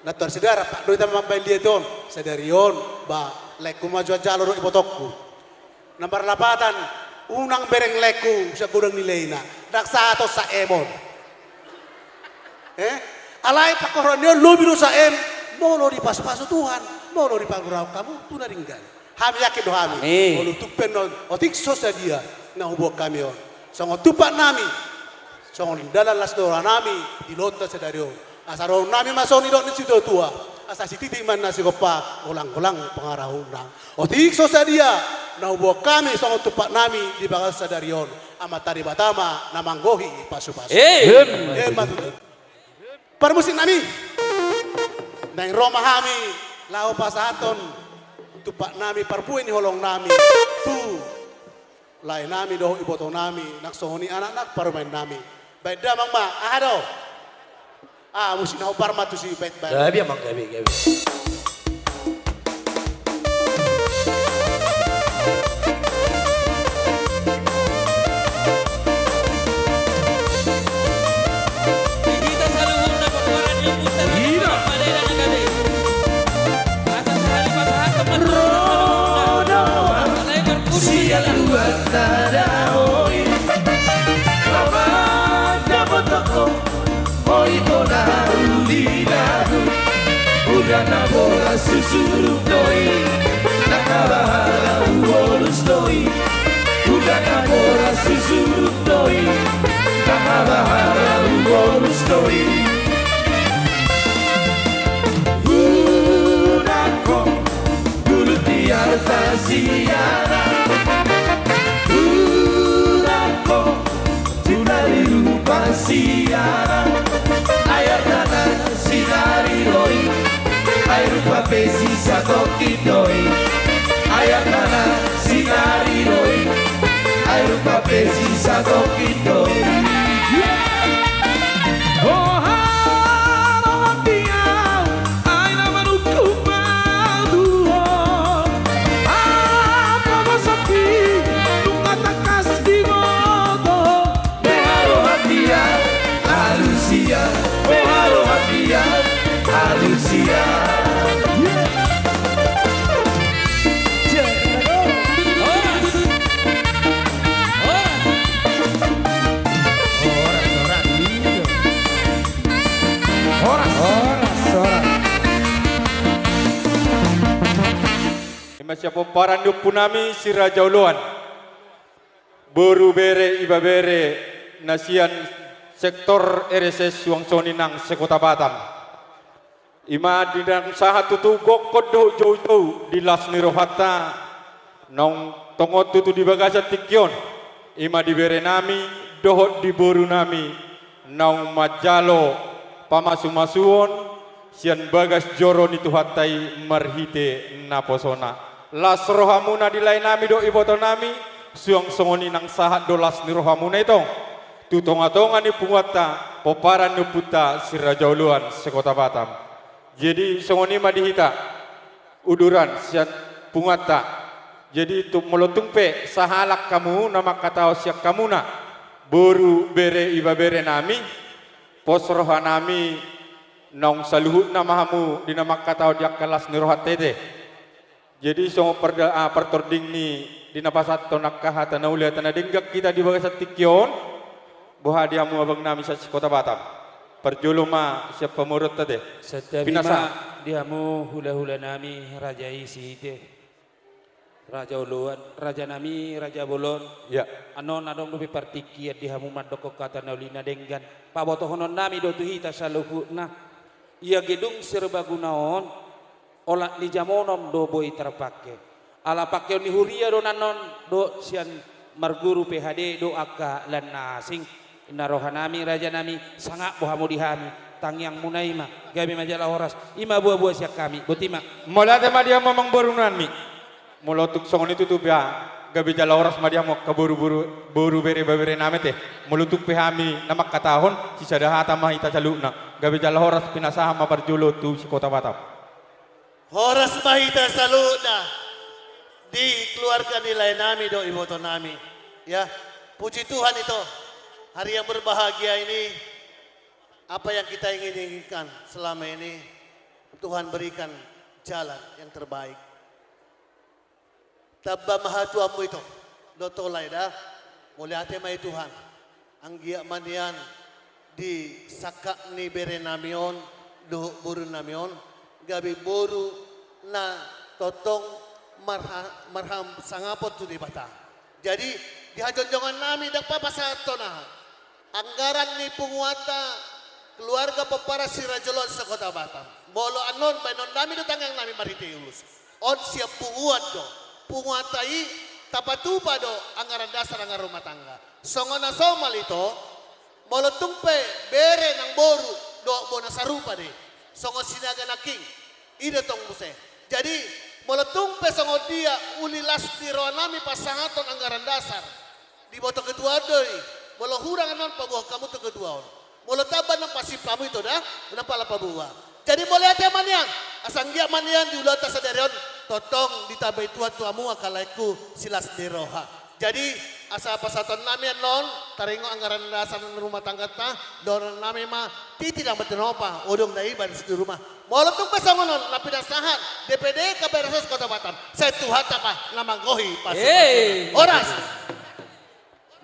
Na tuan sidara, pak do hita mambaen liat on, sadari on, ba, laengku ma jo jalo do ibotongku. Na marlapatan, unang bereng laengku, sian godang ni laena, ndang sahat on saem on. Eh? Alai pangkorhon ni on, lobi do saem, molo dipasu-pasu Tuhan, molo dipargurahon hamu, tu na denggan. Hami yakin do hami. Amin. Molo tung pe annon, otik so sadia, na huboan hami on. Songon tumpak nami, songon dalan las ni roha nami, di loto sadari on. Asa dohonon nami ma songon nidok ni situa-tua. Asa sititi ma na sigompa, golang-golang pangarahutna. Otik so sadia, na huboan hami songon tumpak nami, di bagasan sadari on. Amanta Debata ma, na manggohi pasu-pasu. Eh. Eh, ma tutu. Parmusik nami. Naeng ro ma hami, laho pasahathon tumpak nami, parbue ni holong nami. Tu lae nami dohot iboto nami, nang songon i anak nang parumaen nami. Baen damang ma, aha do? Ah, musik na hombar ma tusi, baen, baen. Gabe, amang, gabe, gabe. Di hita saluhutna pomparan ni ompunta. Ina. Asa sahali pasahathon ma. Ro do au sian luat na daong i. Laho mandapothon ho, ho i do na uli nami. Ula na boras susuduk do i, na halahala uolus do i. Ula na boras susuduk do i, na halahala uolus do i. Unang ho gulut di arta siana. Unang ho jumari rupa siana. Ai artana sinari do i, ai rupa pe sisatongkin do i. Ai artana sinari do i, ai rupa pe sisatongkin do i. Boha roham di au, ai na manungkun ma au tu ho. Apa ma saki nunga tangkas diboto. Boha roham di au, alusia. Boha roham di au, alusia. Horas. Horas. Horas, horas. Horas. Horas, horas. Ima sian pomparan ni ompu nami si Raja Oloan. Boru, bere, ibebere na sian sektor R S S suang songon i nang se-Kota Batam. Ima di naung sahat tutu gokhon dohot joujou di las ni rohanta, naung tongon tutu di bagasan tingki on. Ima di bere nami dohot di boru nami, naung manjalo pamasumasuon sian bagas joro ni Tuhanta i marhite naposona. Las rohamuna di lae nami dohot iboto nami, suang songon i nang sahat do las ni rohamuna i tong tu tongatonga ni punguanta, pomparan ni ompunta si Raja Oloan se-Kota Batam. Jadi songon i ma di hita uduran sian punguanta. Jadi tung molo tung pe sahalak hamu na mangkatahon sian hamuna boru, bere, ibebere nami, pos roha nami naung saluhutna ma hamu di na mangkatahon di angka las ni rohanta i te. Jadi songon parda-, ah, partording ni di na pasahathon angka hata na uli, hata na denggan hita di bagasan tingki on, boha di hamu abang nami sian se-Kota Batam. Parjolo ma sian pamoruonta te. Santabi ma pinasahat di hamu hulahula nami, raja i sihite, Raja Oloan, raja nami, raja bolon. Ya. Annon adong dope partingkian di hamu mandokkon hata na uli na denggan. Pabotohonon nami do tu hita saluhutna. Ia gedung serbaguna on, olat ni jamonon do boi tarpangke. Ala pangkeon ni huria do annon dohot sian marguru P H D dohot angka lan na asing. Ninna roha nami, raja nami, sangap do hamu di hami, tangiangmuna i ma, gabe ma jala horas, i ma buabua sian hami, boti ma. Mauliate ma di hamu amangboru nami. Molo tung songon i tutu pe, gabe jala horas ma di hamu angka boru, boru, boru, bere, ibebere nami te. Molo tung pe hami na mangkatahon, sisada hata ma hita saluhutna. Gabe jala horas, pinasahat ma parjolo tu se-Kota Batam. Horas ma hita saluhutna di keluarga ni lae nami dohot iboto nami. Ya, puji Tuhan, ito, hari yang berbahagia ini, apa yang kita ingin-inginkan selama ini, Tuhan berikan jalan yang terbaik. Tamba ma hatuaonmu, ito, dohot lae da. Mauliate ma i Tuhan. Anggiat ma nian di sangkap ni bere nami on dohot boru nami on, gabe boru na tongtong marha-, marhasangapon tu Debata. Jadi, di hajongjongan nami ndang papasahathon aha, anggaran ni punguanta keluarga pomparan si Raja Oloan se-Kota Batam. Molo annon baenon nami do tangiang nami marhite ulos. On sian punguan do. Punguanta i tapatupa do anggaran dasar, anggaran rumah tangga. Songon na somal, ito, molo tung pe bere nang boru dohot bona sarupa do i. Songon Sinaga nangkin. I do tong muse. Jadi, molo tung pe songon dia uli las ni roha nami pasahathon anggaran dasar, diboto ketua on do i. Molo hurang annon paboahon hamu tu ketua on. Molo tamba annon pasip hamu, ito da, unang pala paboa. Jadi mauliate ma nian, asa anggiat ma nian di ulaonta sadari on, tongtong ditambai Tuhan tu hamu angka laengku silas ni roha. Jadi, asa pasahaton nami annon, taringot anggaran dasar rumah tangganta, dohonon nami ma, titi nang martinopa, odong na iba di rumah. Molo tung pe songon on, na pinasahat D P D K P R S S Kota Batam, sai Tuhanta ma na manggohi pasupasu. Hei. Horas.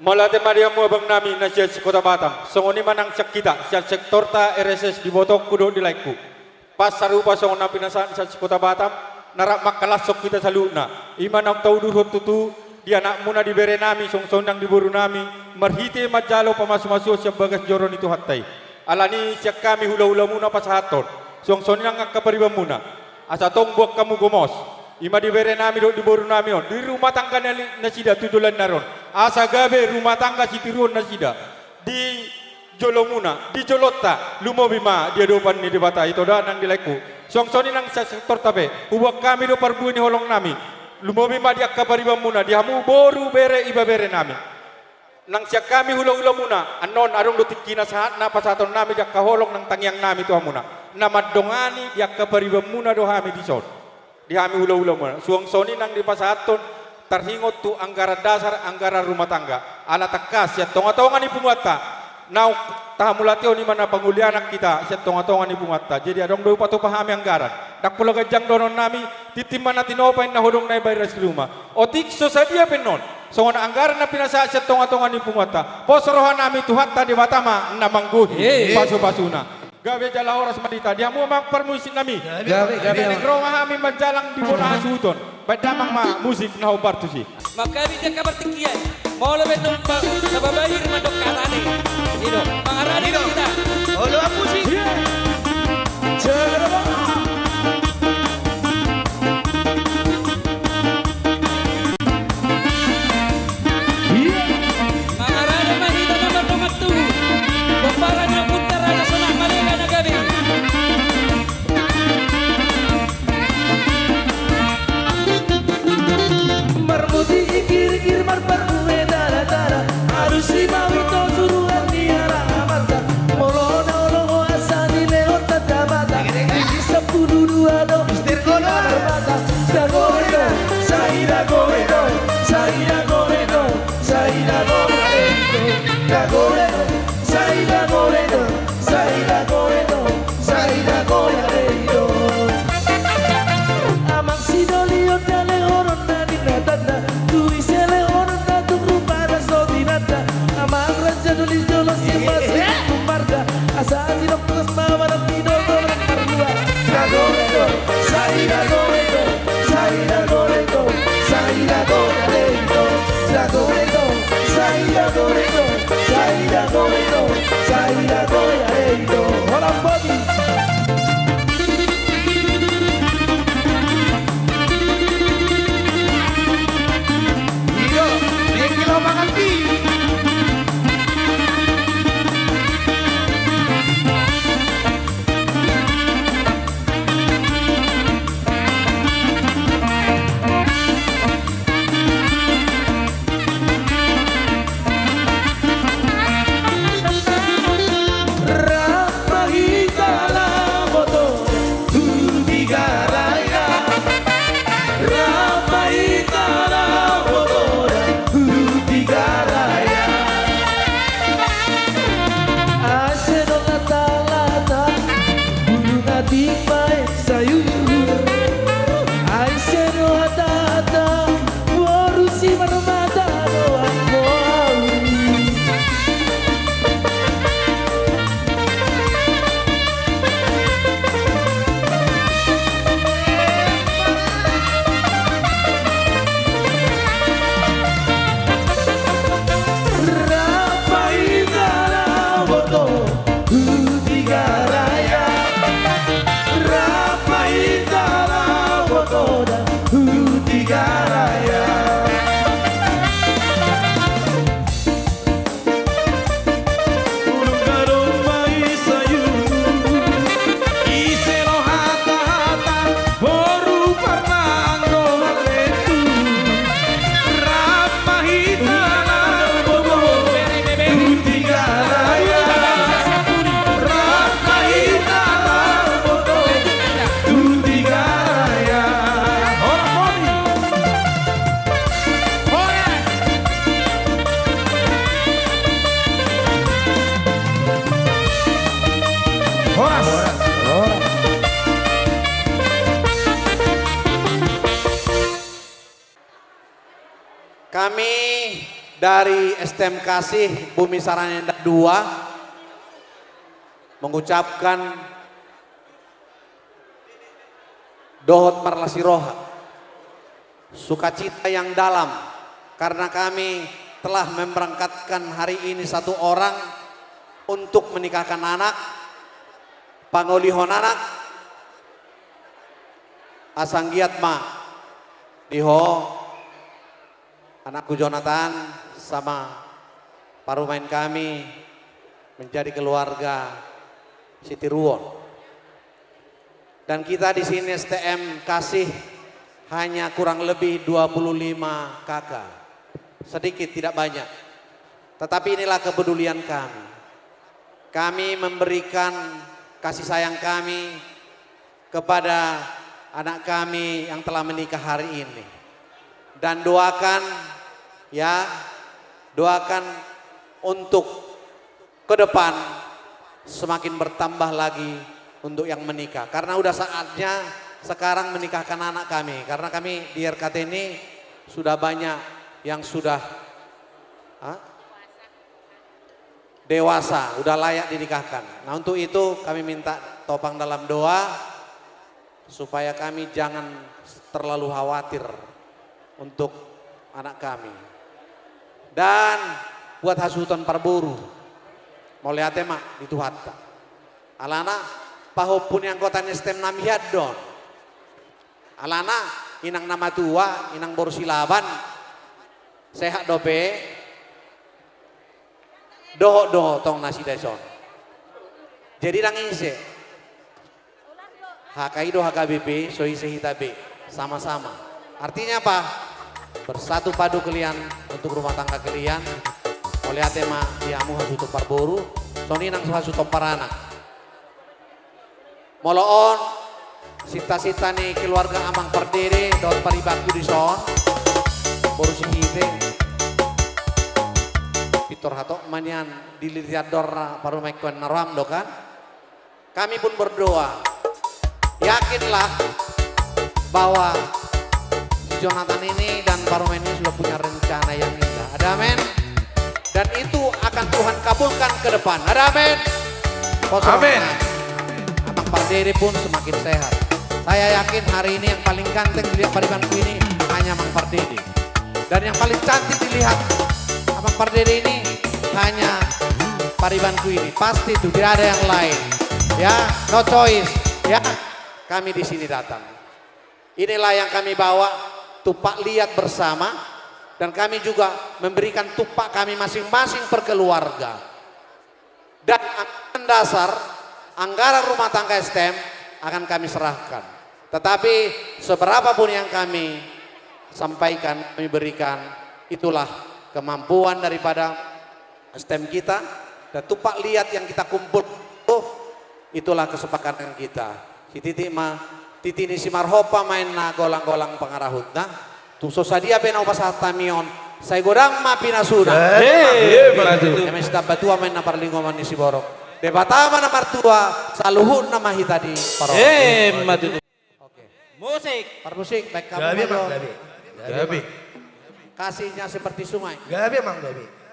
Mauliate ma di hamu abang nami na sian se-Kota Batam. Songon i ma nang sian hita, sian sektorta R S S, di ibotongku dohot di laengku. Pas sarupa songon na pinasahat sian se-Kota Batam, na rap mangkalashon hita saluhutna. I ma naung taudurhon tutu, di anakmuna, di bere nami, songon i nang di boru nami, marhite manjalo pamasumasuon sian bagas joro ni Tuhanta i. Alani sian hami hulahulamuna pasahathon, songon i nang angka paribanmuna. Asa tong boan hamu gomos. I ma di bere nami dohot di boru nami on, di rumah tangga na li-, nasida tu joloan on. Asa gabe rumah tangga sitiruon nasida. Di jolomuna, di jolonta, lumobi ma di adopan ni Debata, ito da nang di laengku. Songon i nang sian sektorta pe, huboan hami do parbue ni holong nami. Lumobi ma di angka paribanmuna, di hamu boru, bere, ibebere nami. Nang sian hami hulahulamuna, annon adong do tingkina sahatna pasahaton nami di angka holong nang tangiang nami tu hamuna. Na mandongani di angka paribanmuna do hami dison. Di hami hulahulamuna. Songon i nang dipasahathon taringot tu anggaran dasar, anggaran rumah tangga. Ala tangkas sian tongatonga ni punguanta. Naung tahamauliateon, i ma na pangulianan hita sian tongatonga ni punguanta. Jadi adong do hupatupa hami anggaran. Ndang pola ganjang dohonon nami, tintin ma na tinopa, inna hodong na ibaen ras ni ruma. Otik so sadia pe annon, songon anggaran na pinasahat sian tongatonga ni punguanta, pos roha nami Tuhanta Debata ma na manggohi. Hei. Pasupasuna. Gabe jala horas ma di hita. Di hamu amang parmusik nami. Gabe, gabe. Naeng ro ma hami manjalang di bona hasuhuton. Baen damang ma musik na hombar tusi. Mangkatai angka partingkian. Molo pe tung pa-, na babair mandok hata ni. I do. Mangarade ma hita. Olo, musik. Iya. Mangarade ma hita na mardongan tubu. Pomparan ni ompunta Raja Sonak Malega na gabe. Marmuti i girgir, marparbue daradara. Alusi ma hita suruan ni arang amanta. Molo Mister Gola. Dagobe do, sai dagobe do, sai dagobe do, sai dagobe do. Dagobe do, sai dagobe do, sai dagobe do, sai dagobe do. Amang sidoli on, dale horong na di na tanda, tu ise le horong na tu rupa na so tinanda. Amang raja doli jolo si pasi tu marga. Asa sidok Mas mama dan Pino do berempat dua. Dagobe do, sai dagobe do, sai dagobe do, sai dagobe do. Dagobe do, sai dagobe do, sai dagobe do, sai dagobe do. Holan boti. Iyo, nengke lo mangan di. Rap ma hita laho boto tu Tigarai. Rap ma hita laho boto tu Tigarai. Ai sai do latalata bulung atik baen sayur. Ai sai do hatahata boru simarmata do anggo au. Rap ma hita laho boto tu Tigarai. Rap ma hita laho boto da tu Tigarai. Ulung gadong bai sayu. Ise lo hatahata boru parmanggo lendu. Rap ma hita laho boto tu Tigarai. Rap ma hita laho boto tu Tigarai. Horas, Boni. Horas. Horas. Kami dari S T M Kasih Bumi Sarana Indah dua mengucapkan dohot marlas ni roha, sukacita yang dalam karena kami telah memberangkatkan hari ini satu orang untuk menikahkan anak, pangolihon anak. Asa anggiat ma di ho, anakku Jonathan, sama parumaen kami menjadi keluarga sitiruon. Dan kita di sini S T M Kasih hanya kurang lebih dua puluh lima K K. Sedikit, tidak banyak. Tetapi inilah kepedulian kami. Kami memberikan kasih sayang kami kepada anak kami yang telah menikah hari ini. Dan doakan, ya, doakan untuk ke depan semakin bertambah lagi untuk yang menikah. Karena udah saatnya sekarang menikahkan anak kami. Karena kami di R K T ini sudah banyak yang sudah, ah, dewasa, udah layak dinikahkan. Nah, untuk itu kami minta topang dalam doa supaya kami jangan terlalu khawatir untuk anak kami. Dan buat hasuhuton parboru, mauliate ma di Tuhanta. Alana pahompu ni anggota ni S T M nami hian do on. Alana inang na matua, inang boru Silaban, sehat dope. Dohot do tong nasida dison. Jadi ndang ise. H K I do H K B P, so ise hita be. Sama-sama. Artinya apa? Bersatu padu kalian untuk rumah tangga kalian. Mauliate ma di hamu hasuhuton parboru. Songon i nang hasuhuton paranak. Molo on, Sinta-sinta ni keluarga Amang Pardede dohot paribanku dison, boru Sihite. Pintor hatop ma nian dililitan dorna parumaenku, na roham do kan? Kami pun berdoa. Yakinlah bahwa si Jonathan ini dan parumaen ini sudah punya rencana yang indah. Ada amin? Dan itu akan Tuhan kabulkan ke depan. Ada amin? Amin. Abang Pardede pun semakin sehat. Saya yakin hari ini yang paling ganteng dilihat paribanku ini hanya Abang Pardede. Dan yang paling cantik dilihat Abang Pardede ini hanya paribanku ini. Pasti itu, tidak ada yang lain. Ya, no choice. Ya, kami di sini datang. Inilah yang kami bawa, tumpak liat bersama, dan kami juga memberikan tumpak kami masing-masing per keluarga. Dan anggaran dasar, anggaran rumah tangga S T M akan kami serahkan. Tetapi seberapa pun yang kami sampaikan, kami berikan, itulah kemampuan daripada S T M kita, dan tumpak liat yang kita kumpul, itulah kesepakatan kita. Sititi ma, titi ni Simarhompa ma inna golang-golang pangarahutna. Tung so sadia pe na hupasahat hami on, sai godang ma pinasuna. Emma tutu. Eme sitamba tua ma inna parlinggoman ni siborok. Debata ma na martua, saluhutna ma hita diparorot. Emma tutu. Oke. Musik. Parmusik, baen hamu ma jo. Gabe, Mang, gabe. Gabe. Kasihnya seperti sungai. Gabe, Mang, gabe.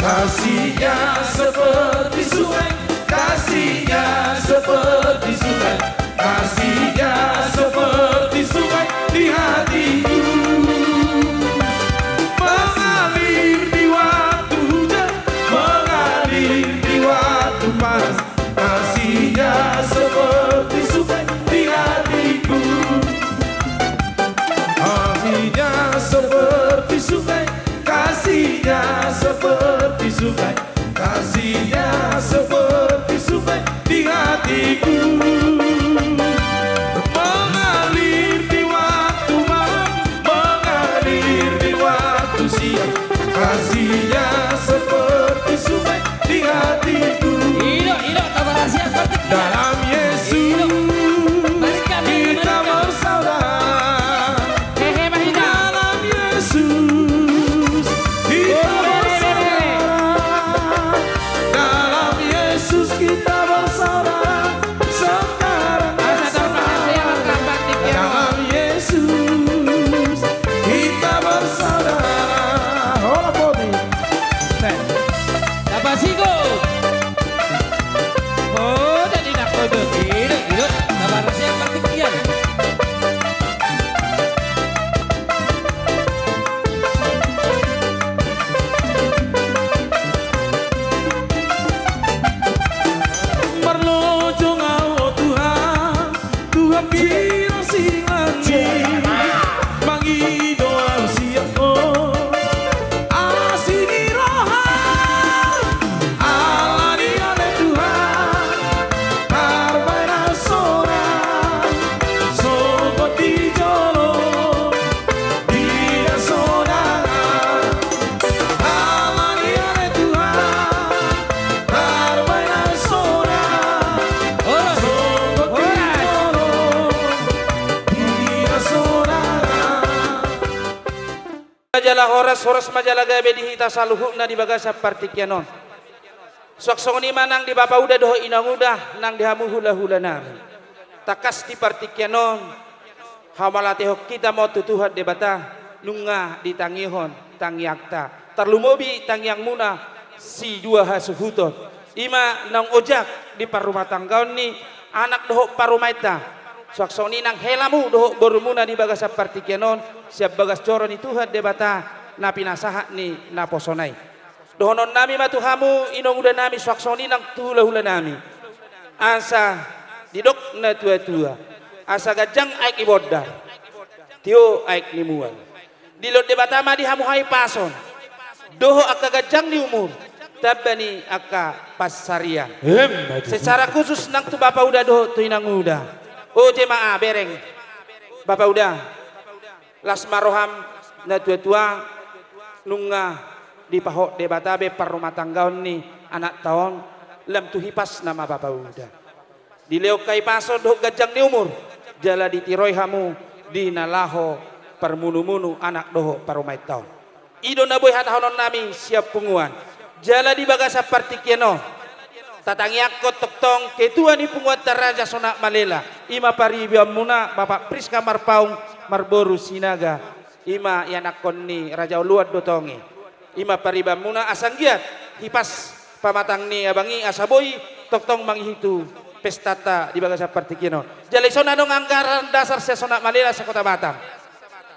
Kasihnya seperti sungai, kasihnya seperti sungai, kasihnya seperti sungai di hatiku. Mengalir di waktu hujan, mengalir di waktu panas, kasihnya seperti sungai di hatiku. Kasihnya seperti sungai, kasihnya seperti sungai, kasihnya seperti sungai di hatiku. Mengalir di waktu malam, mengalir di waktu siang, kasihnya seperti sungai di hatiku. Ido, ido, kabar rahasia, batik. Dalam Yesus, ido, balikan, kita, balikan, bersaudara. Hehe, Bang Ida. Dalam Yesus, kita, oh, bersaudara. Dalam Yesus kita bersaudara. Sekarang, asa, bersama, terpaksa ya, Bang, batik ya, Bang. Dalam Yesus kita bersaudara. Hola, Bodi. Nih. Dapat siku. Oh, jadi nak kode. Ido, ido. Dapat siap pertikian. Marlojong au, o Tuhan, tu hambirang silang i, mangido au sian Ho asi ni roha. Alani ale Tuhan, tarbaen au sonang, sogot di jolo, di na so dangka. Alani ale Tuhan, tarbaen au sonang, sogot di jolo, di na so dangka. Jala horas, horas ma jala gabe di hita saluhutna di bagasan partingkian on. Suang songon i ma nang di bapauda dohot inanguda, nang di hamu hulahulanami. Tangkas di partingkian on, hamauliatehon hita ma on tu Tuhan Debata, nunga ditangihon tangiangta. Tarlumobi tangiangmuna sidua hasuhuton. I ma naung ojak di parrumatanggaon ni anak dohot parumaenta. Suang songon i nang helamu dohot borumuna di bagasan partingkian on, sian bagas joro ni Tuhan Debata, na pinasahat ni naposona i. Dohononnami ma tu hamu inangudanami, suang songon i nang tu hulahulanami. Asa didok natuatua, asa ganjang aek ni bondar, tio aek ni mual. Dilehon Debata ma di hamu hahipason dohot angka ganjang ni umur. tamba ni angka pansarian. Emma tutu. Secara khusus nang tu bapa uda dohot tu inang uda. O jemaah bereng, bapa uda, las ma roham, na tua-tua, nunga dipahot Debata be parrumatanggaon ni anakta on, lam tu hipasna ma bapa uda. Dilehon hahipason dohot ganjang ni umur, jala ditiroi hamu di na laho parmunu-munu anak dohot parumaenta on. I do na boi hatahononnami sian punguan. Jala di bagasan partingkian on, tatangiangkon tongtong ketua ni punguanta Raja Sonak Malela, i ma paribanmuna Bapak Priska Marpaung, marboru Sinaga, i ma ianakkon ni Raja Oloan do tong i. I ma paribanmuna asa anggiat hipas pamatang ni abang i asa boi tongtong mangihutu pestanta di bagasan partingkian on. Jala dison adong anggaran dasar sian Sonak Malela se-Kota Batam.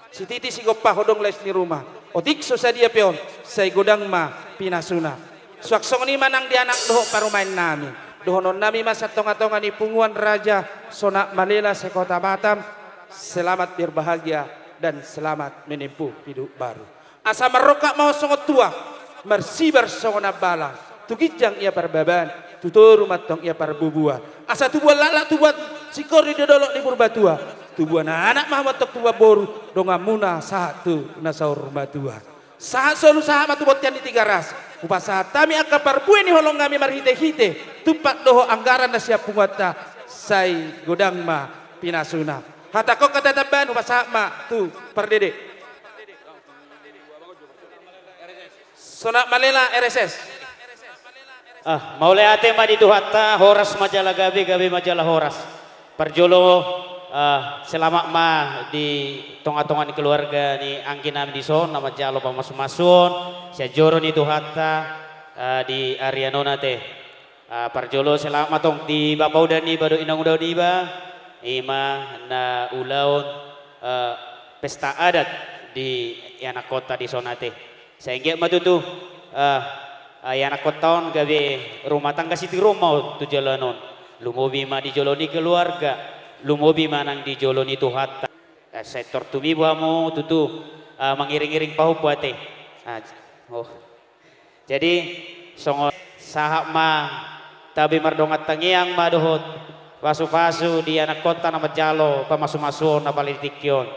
Sititi sigompa, hodong las ni roha. Otik so sadia pe on, sai godang ma pinasuna. Suang songon i ma nang di anak dohot parumaennami. Dohononnami ma sian tonga-tonga ni punguan Raja Sonak Malela se-Kota Batam, selamat berbahagia dan selamat menempuh hidup baru. Asa marrongkap ma on songon tuak, marsibar songon hambalang, tu ginjang ia parbaban, tu toru ma antong ia parbubuan. Asa tubuan laklak, tubuan singkoru di dolok ni Purbatua, tubuan anak ma hamu antong tubuan boru, donganmuna sahat tu na saur matua. Sahat solu sahat ma tu bontean ni Tigaras, hupasahat hami angka parbue ni holongnami marhite-hite tumpak dohot anggaran na sian punguanta, sai godang ma pinasuna. Hatangkon hata tambahan hupasahat ma tu pardede. Sonak Malela R S S. Ah, mauliate ma di Tuhanta, horas ma jala gabe, gabe ma jala horas. Parjolo, ah, selamat ma di tonga-tonga ni keluarga ni angginami dison, na manjalo pamasumasuon sian joro ni Tuhanta, ah, di ari on ate. Ah, parjolo selamat ma tong di bapa uda niba dohot inang uda niba, i ma na ulaon, eh, pesta adat di ianakkonta dison ate. Sai anggiat ma tutu, eh, eh, ianakkonta on gabe rumah tangga sitiruon ma on tu joloan on. Lumobi ma di jolo ni keluarga, lumobi ma nang di jolo ni Tuhanta. Eh, sai tor tumibu hamu tutu, eh, mangiring-iring pahompu ate. Ah, oh. Jadi, songon sahat ma tabi mardongan tangiang ma dohot pasu-pasu di anakkonta na manjalo pamasumasuon na paling tingki on.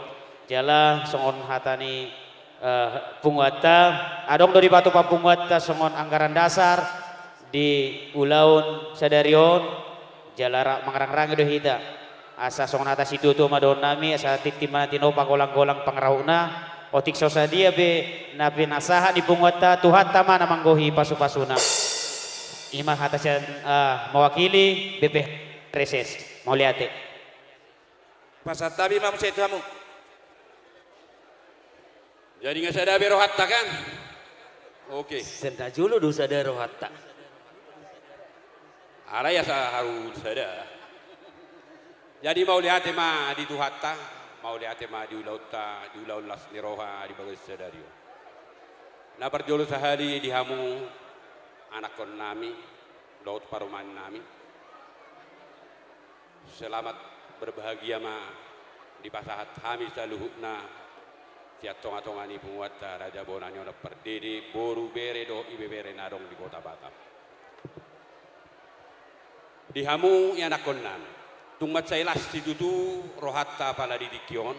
Jala songon hata ni, eh, punguanta, adong do dipatupa punguanta songon anggaran dasar di ulaon sadari on, jala rap mangarang-rangi do hita. Asa songon hata situatua ma dohononnami, asa tintin ma na tinopa, golang-golang pangarahutna, otik so sadia pe na pinasahat ni punguanta, Tuhanta ma na manggohi pasu-pasuna. I ma hata sian, ah, mewakili B P H R S S. Mauliate. Pasahat tabi ma muse tu hamu. Jadi nunga sada be rohanta kan? Oke. Sai na jolo do sada rohanta. Alai asa haru sada. Jadi mauliate ma di Tuhanta, mauliate ma di ulaonta, di ulaon las ni roha di bagasan sadari on. Na parjolo sahali di hamu anakkonnami, dohot parumaennami. Selamat berbahagia ma dipasahat hami saluhutna sian tonga-tonga ni punguanta Raja Bona ni Onan Pardede, boru, bere dohot ibebere na adong di Kota Batam. Di hamu ianakkonnami, tung mansai las situtu rohanta pala di tingki on,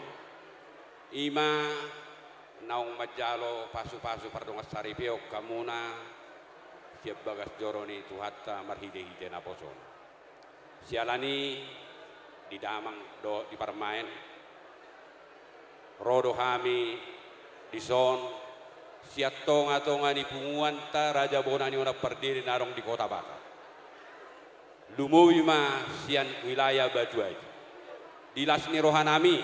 i ma naung manjalo pasu-pasu pardongan saripeon hamuna sian bagas joro ni Tuhanta marhite-hite naposona. Siala ni i, di damang dohot di parumaen, ro do hami dison sian tonga-tonga ni punguanta Raja Bona ni Onan Pardede na adong di Kota Batam. Lumobi ma sian wilayah Batu Aji. Di las ni rohanami,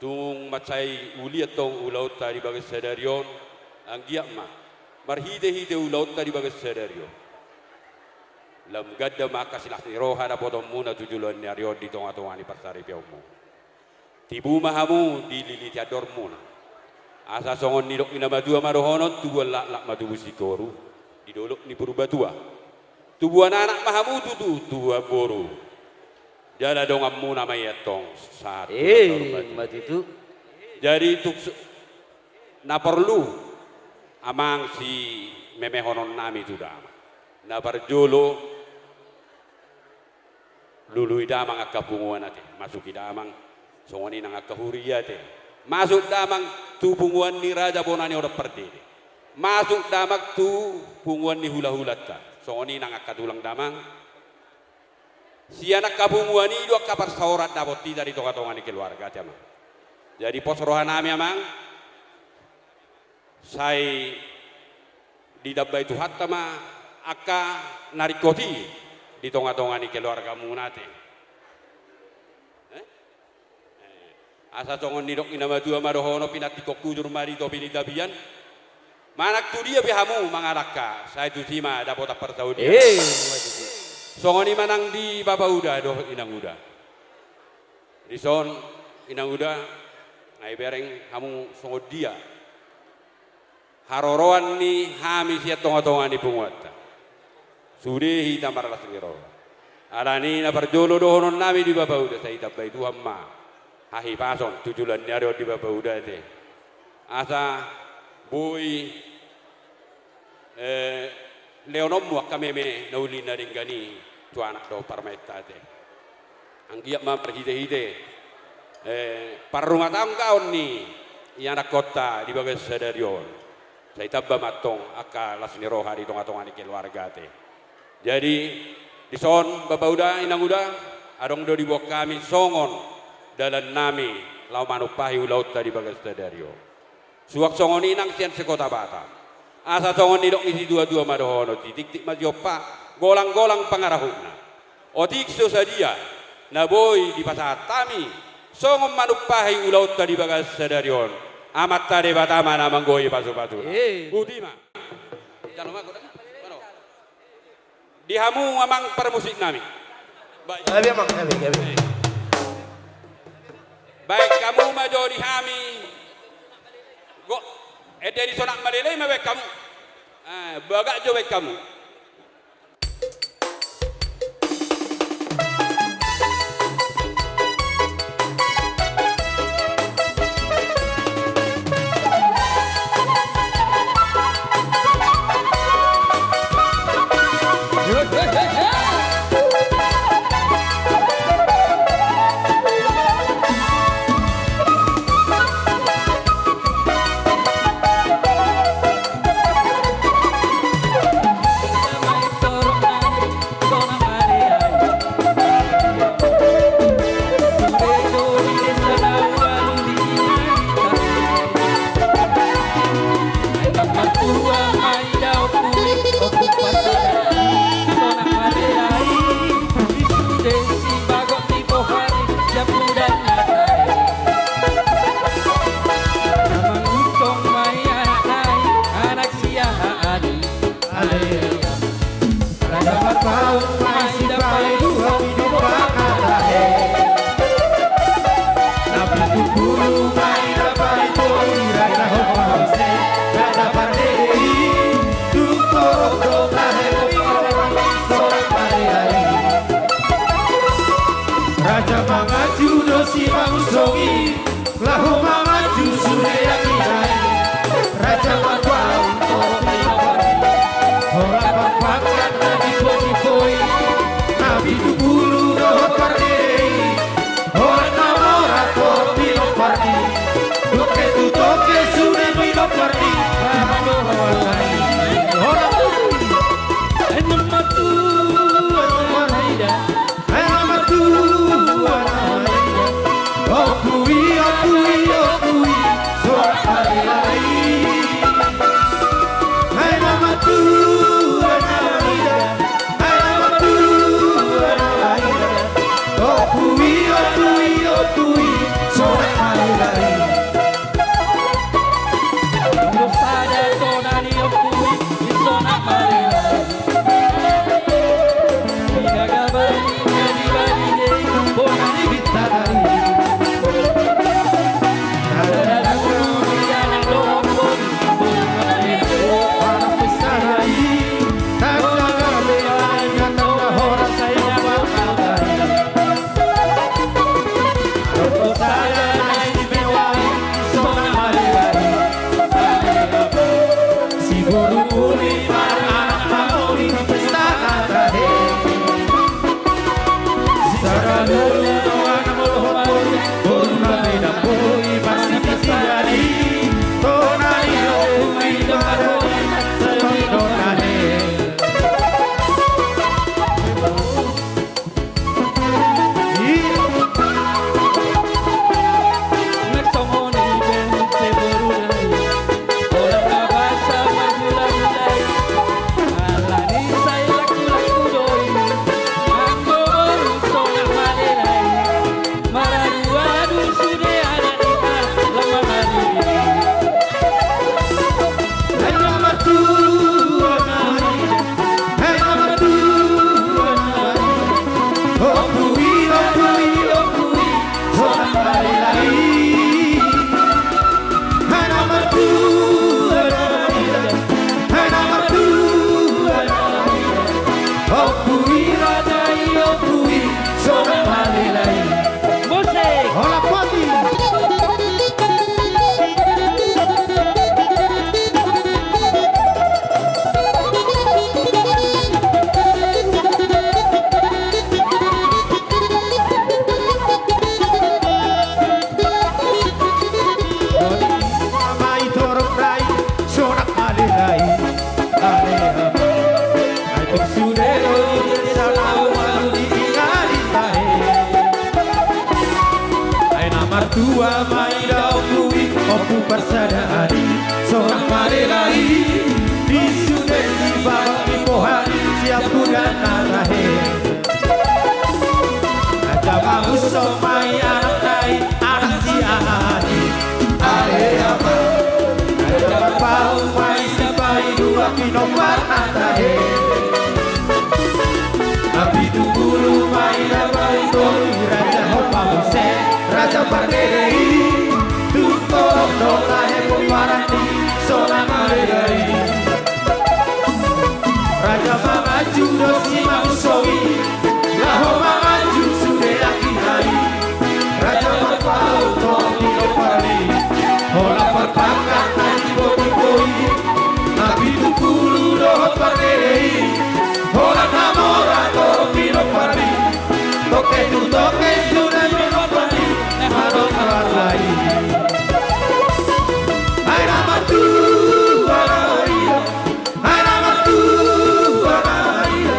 tung mansai uli antong ulaonta di bagasan sadari on, anggiat ma marhite-hite ulaonta di bagasan sadari on, lam ganda ma angka silas ni roha dapotonmuna tu joloan ni ari on di tonga-tonga ni pansaripeonmuna. Tibu ma hamu dililiti andormuna. Asa songon nidok ni na matua ma dohonon, tubuan laklak ma tubu sitoru di dolok ni Purbatua. Tubuan anak ma hamu tutu, tubuan boru. Jala donganmuna ma i antong sahat tu na saur matua. Emma tutu. Jadi tung so-, na porlu Amang, simemehononnami tu damang. Na parjolo, lului damang angka punguan ate, masuki damang, songon i nang angka huria ate. Masuk damang tu punguan ni raja bona ni Odang Pardede. Masuk damang tu punguan ni hulahulanta, songon i nang angka tulang damang. Sian angka punguan i do angka parsaoran dapot hita di tongatonga ni keluarga ate, amang. Jadi pos rohanami, amang, sai ditambai Tuhanta ma angka na ringkot i di tongatonga ni keluargamuna ate. Eh? Asa songon nidok ni na matua ma dohonon, pinantikhon hujur ma di topi ni tapian. Manang tu dia pe hamu mangalangka, sai tusi ma dapotan parsaulian. Eh, songon i ma nang di bapa uda dohot inang uda. Dison, inang uda, nga ibereng hamu songon dia haroroan ni hami sian tongatonga ni punguanta. Sude hita marlas ni roha. Alani na parjolo dohononnami di bapa uda, sai ditambai Tuhan ma hahipason tu joloan ni ari on di bapa uda ate. Asa boi, eh, lehononmu angka meme na uli na denggan i tu anak dohot parumaenta ate. Anggiat ma marhitehite, eh, parrumatanggaon ni ianakhonta di bagasan sadari on, sai tamba ma antong angka las ni roha di tongatonga ni keluarga ate. Jadi, dison bapa uda, inang uda, adong do diboan hami songon dalannami laho manumpahi ulaonta di bagasan sadari on. Suang songon i nang sian sekota Batam. Asa songon nidok ni situatua ma dohonon, sitiktik ma sihompa, golanggolang pangarahutna. Otik so sadia na boi dipasahat hami songon manumpahi ulaonta di bagasan sadari on, Amanta Debata ma na manggohi pasupasuna. Eh. Boti ma. Jalo ma godang. Di hamu amang parmusiknami. Baik. Gabe, amang, gabe, gabe. Baen hamu ma jo di hami. Go, ende ni sonang malelei ma baen hamu. Ah, bagak jo baen hamu. Raja Marpaung ma i sipahi dua, i do pangkatahon. Na pitu pulu ma i na paling tolu, i raja hompa muse, Raja Pardede i. Tung torop do tahe, hompa ma i, sonang ma i. Raja Manganju do simangunsong i. Laho manganju sude angka i, Raja Marpaung torop ni Pardi. Holan pangkat na dipotipoi, na pitu pulu dohot Pardede i. Holan na mora torop ni Pardi. Toke tu toke sude ni Pardi. Holan tu. Ai na martua na maida. Ai na martua na maida. Ompui, ompui, ompui. Sonang ma i. Ai na martua na maida. Ai na martua na Pamaida ompu i, ompu parsadaan i, sonang ma lelai. Di sude di babak ni boha ni siap bulan na tahe. Raja mamuson ma i anak nai, anak si aha i. Ale ama. Raja marpaung ma i sipaidua pinompar na tahe. Pitu pulu ma i na baen tolu i, raja hompa muse, raja pardede i. Tung torop do tahe pomparan i, sonang ma lelai. Raja manganju do simamuso i, laho manganju sude aki nai. Raja marpaung tu pinompar i, holan parpangkat na di boti boi. Na pitu pulu dohot pardede i, holan na mora do pinompar i. Toke tu toke sude pinompar i, adong na lain. Ai na martua na ia, ai na martua na ia.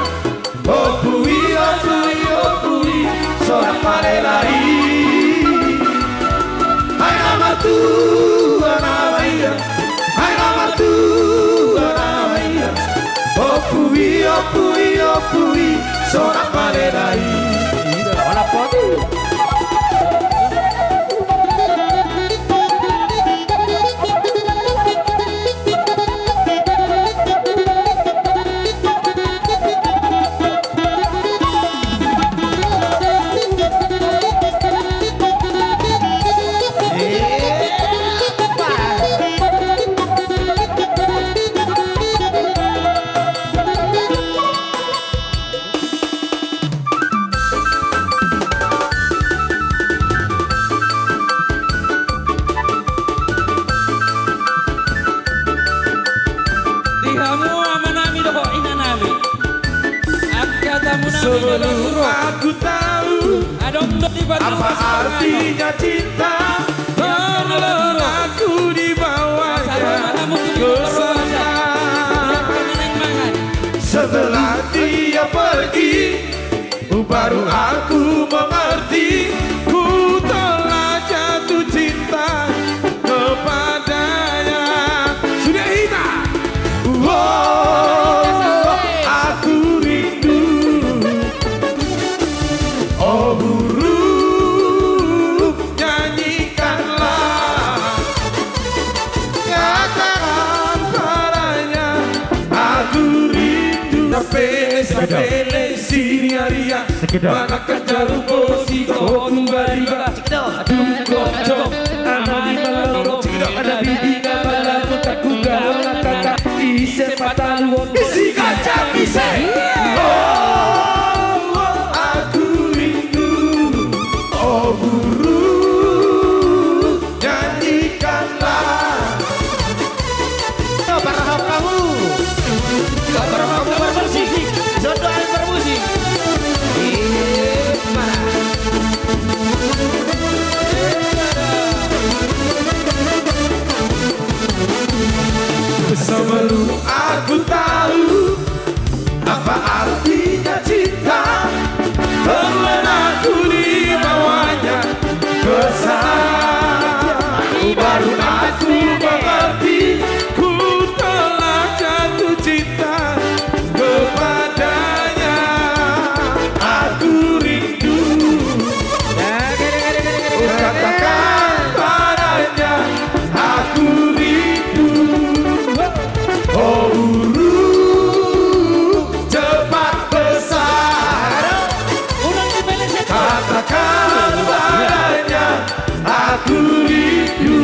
Ompu i, ompu i, ompu i, sonang ma lelai. Ai na martua na ia, ai na martua na ia. Ompu i, ompu i, ompu i, sonang ma lelai. Di hamu amanami dohot inanami, angka tamunami. Sebelum aku tahu apa artinya cinta, terlena aku dibawanya ke sana. Setelah dia pergi, baru aku mengerti, ku telah jatuh cinta kepadanya. Sudah hita. Oh, aku rindu. Oh, burung, nyanyikanlah. Katakan padanya, aku rindu. Sapele, sapele, siriaria. Mana kan jarum bosi, dohot tu bariba. Tung kocok, amani maloto. Ada bibi na malamu, tak kugaol na tata. Ise pataluon. Isi kaca ise. Oh, aku rindu. Oh, burung. Nyanyikanlah. Yo, parahap hamu. Yo, parahap hamu parmusik. Songon do anak parmusik. Iya, mana? Sebelum aku tahu apa artinya cinta, terlena aku dibawanya ke sana. Baru aku mengerti, ku telah jatuh cinta kepadanya. Aku rindu. Katakan padanya, aku rindu. Oh, burung, cepat besar. Katakan padanya, aku rindu.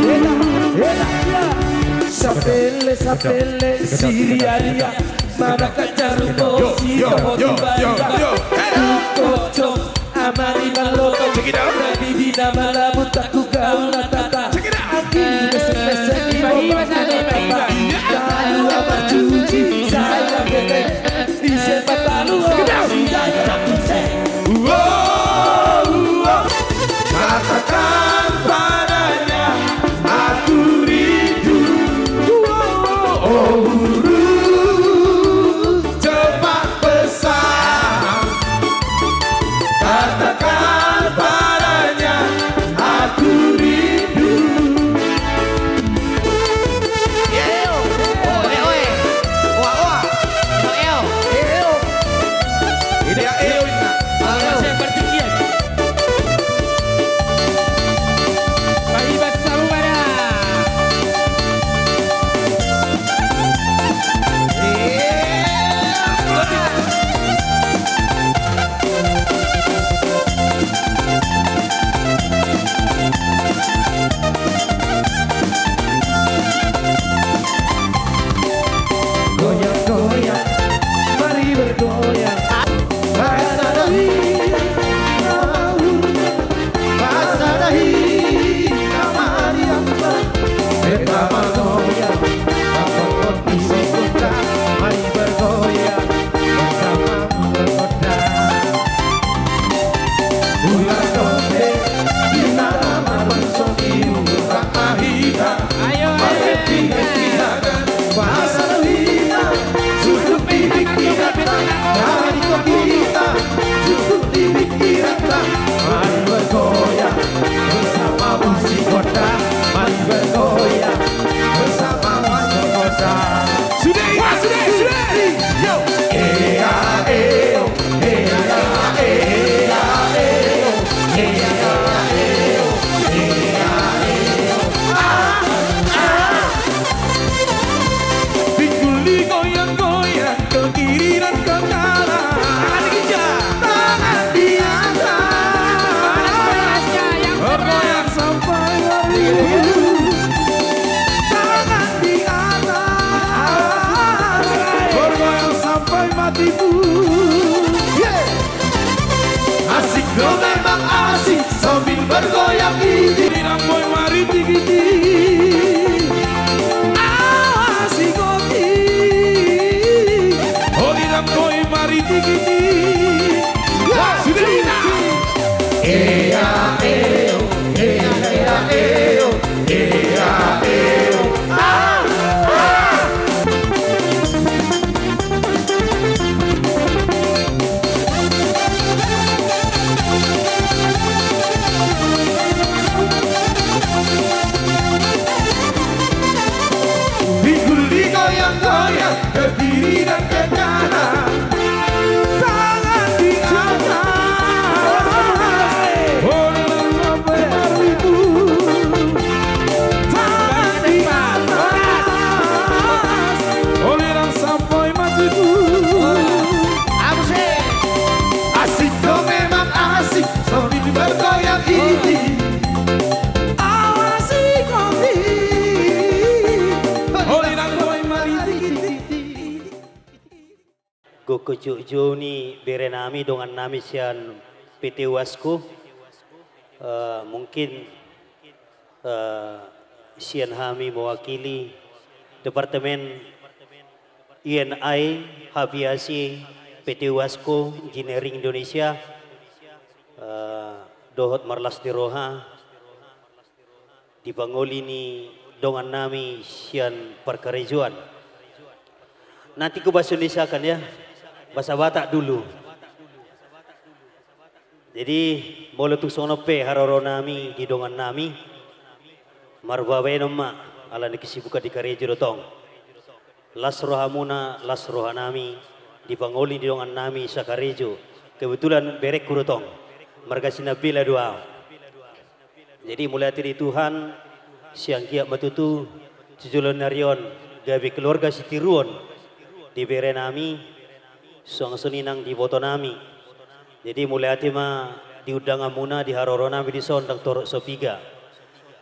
Sapele, sapele, siriaria. Mana kan jarum bosi, dohot tu bariba. Tung kocok, amani maloto. Check it out. Ada bibi na malamu, tak kugaol na tata. Check it out. Aki, besek-besek, iba, iba, iba, iba. Talu amat cuci, saya bete. Ise pataluon. Check it out. Wow, wow. Katakan padanya, aku rindu. Wow, oh, rindu. Cepat besar. Kujukjuk ni bere nami, dongan nami sian P T Wasco, eh, mungkin, eh, sian hami mewakili Departemen I N I Haviasi P T Wasco Engineering Indonesia, eh, dohot marlas ni roha di pangoli ni dongan nami sian parkarejoan. Nanti ku bahasa Indonesia kan ya, bahasa Batak dulu. Jadi, molo tung songon on pe haroro nami di dongan nami, marbabaenon ma, ala ni kesibukan di karejo do tong. Las rohamuna, las roha nami, di pangoli ni dongan nami sakarejo. Kebetulan berengku do tong. Marga Sinambela do au. Jadi, mauliate di Tuhan, sai anggiat ma tutu, tu joloan ni ari on, gabe keluarga sitiruon, di bere nami, suang songon i nang di iboto nami. Jadi, mauliate ma di undanganmuna, di haroro nami dison, ndang torop so piga.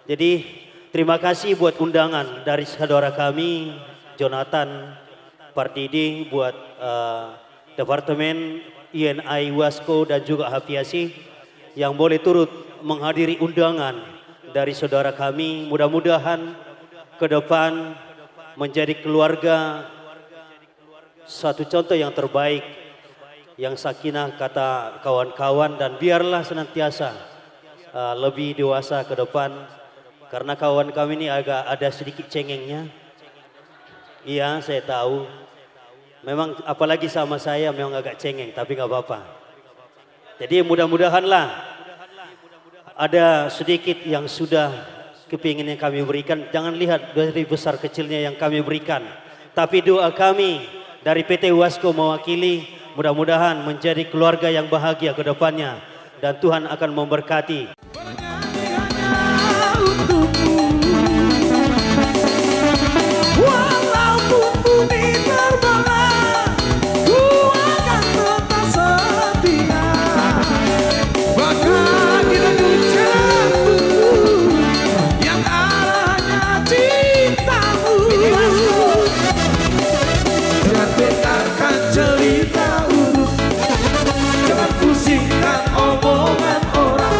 Jadi, terima kasih buat undangan dari saudara kami, Jonathan Pardede, buat, eh, Departemen I N I Wasco dan juga Haviasi yang boleh turut menghadiri undangan dari saudara kami. Mudah-mudahan ke depan menjadi keluarga satu contoh yang terbaik, yang sakinah kata kawan-kawan, dan biarlah senantiasa, eh, lebih dewasa ke depan, karena kawan kami ini agak ada sedikit cengengnya. Iya, saya tahu. Memang apalagi sama saya memang agak cengeng, tapi nggak apa-apa. Jadi mudah-mudahanlah ada sedikit yang sudah kepingin yang kami berikan, jangan lihat dari besar kecilnya yang kami berikan. Tapi doa kami dari P T Wasco mewakili, mudah-mudahan menjadi keluarga yang bahagia ke depannya dan Tuhan akan memberkati. Walaupun bumi terbentang, ku akan tetap setia. Bahkan di dalam jantungku yang arahnya cintamu. Jangan dengarkan cerita buruk, jangan pusingkan omongan orang.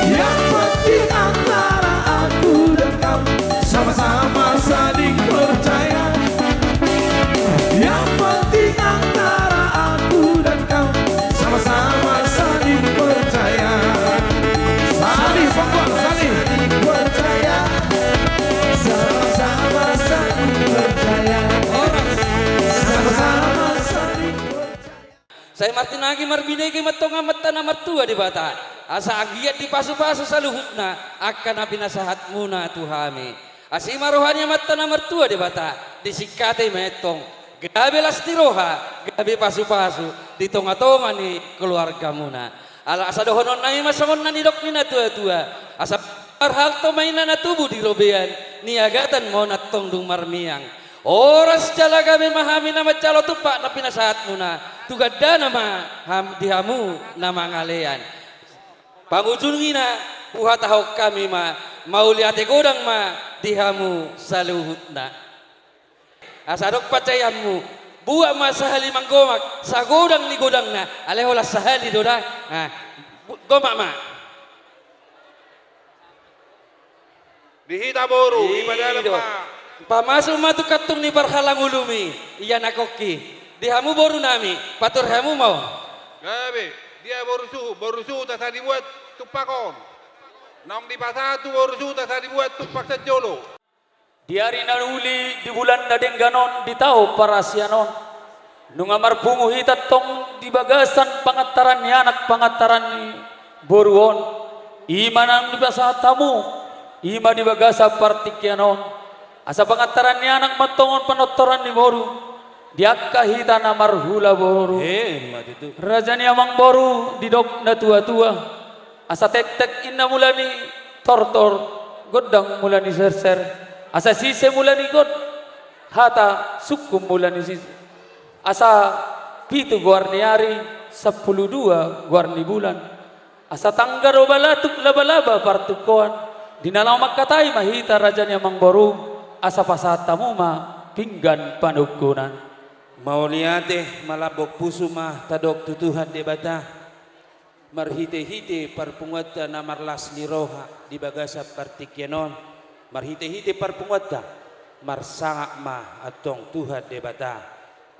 Yang penting antara aku dan kau sama-sama saling percaya. Yang penting antara aku dan kau sama-sama saling percaya. Saling, Bang, saling. Percaya. Sama-sama saling percaya. Horas. Sama-sama saling percaya. Sai martinangi marbinege ma antong Amanta na martua Debata, asa anggiat dipasupasu saluhutna angka na pinasahatmuna tu hami. Asi ma roha ni Amanta na martua Debata, disingkati ma antong gabe las ni roha, gabe pasupasu di tonga-tonga ni keluargamuna. Ala asa dohononnami ma songon na nidok ni natua-tua, asa marhalto ma ina na tubu di robean, niagatan ma on antong dung marmiang. Horas jala gabe ma hami na manjalo tumpak na pinasahatmuna, tu gandana ma ham-, di hamu na mangalean. Pangujungina, huhatahon hami ma, mauliate godang ma di hamu saluhutna. Asa adong panjaianmu, buat ma sahali manggomak, sagodang ni godangna, alai holan sahali do da. Nah, bu-, gomak ma. Di hita boru, i do. Pamasuk ma tu kantung ni parhalangulumi, ia na kongki. Di hamu boru nami, pature hamu ma on. Gabe, dia boru suhut, boru suhut asa dibuat tumpak on. Naung dipasahat tu boru suhut asa dibuat tumpak sanjolo. Di ari na uli, di bulan na denggan on, di taon parasian on. Nunga marpungu hita antong di bagasan pangantaran ni anak, pangantaran ni boru on. I ma naung dipasahat hamu, i ma di bagasan partingkian on. Asa pangantaran ni anak ma antong on panortoran ni boru, di angka hita na marhula boru. Emma tutu. Raja ni amangboru, didok natua-tua. Asa tektek inna mula ni tortor, gondang mula ni serser. Asa sise mula ni got, hata sungkun mula ni sise. Asa pitu goar ni ari, sampulu dua goar ni bulan. Asa tangga do balatuk, laba-laba partungkoan. Di na laho mangkatai ma hita raja ni amangboru, asa pasahat hamu ma pinggan panungkunan. Mauliate, malambok pusu ma tadok tu Tuhan Debata, marhite-hite parpunguanta na marlas ni roha di bagasan partingkian on, marhite-hite parpunguanta, marsangap ma antong Tuhan Debata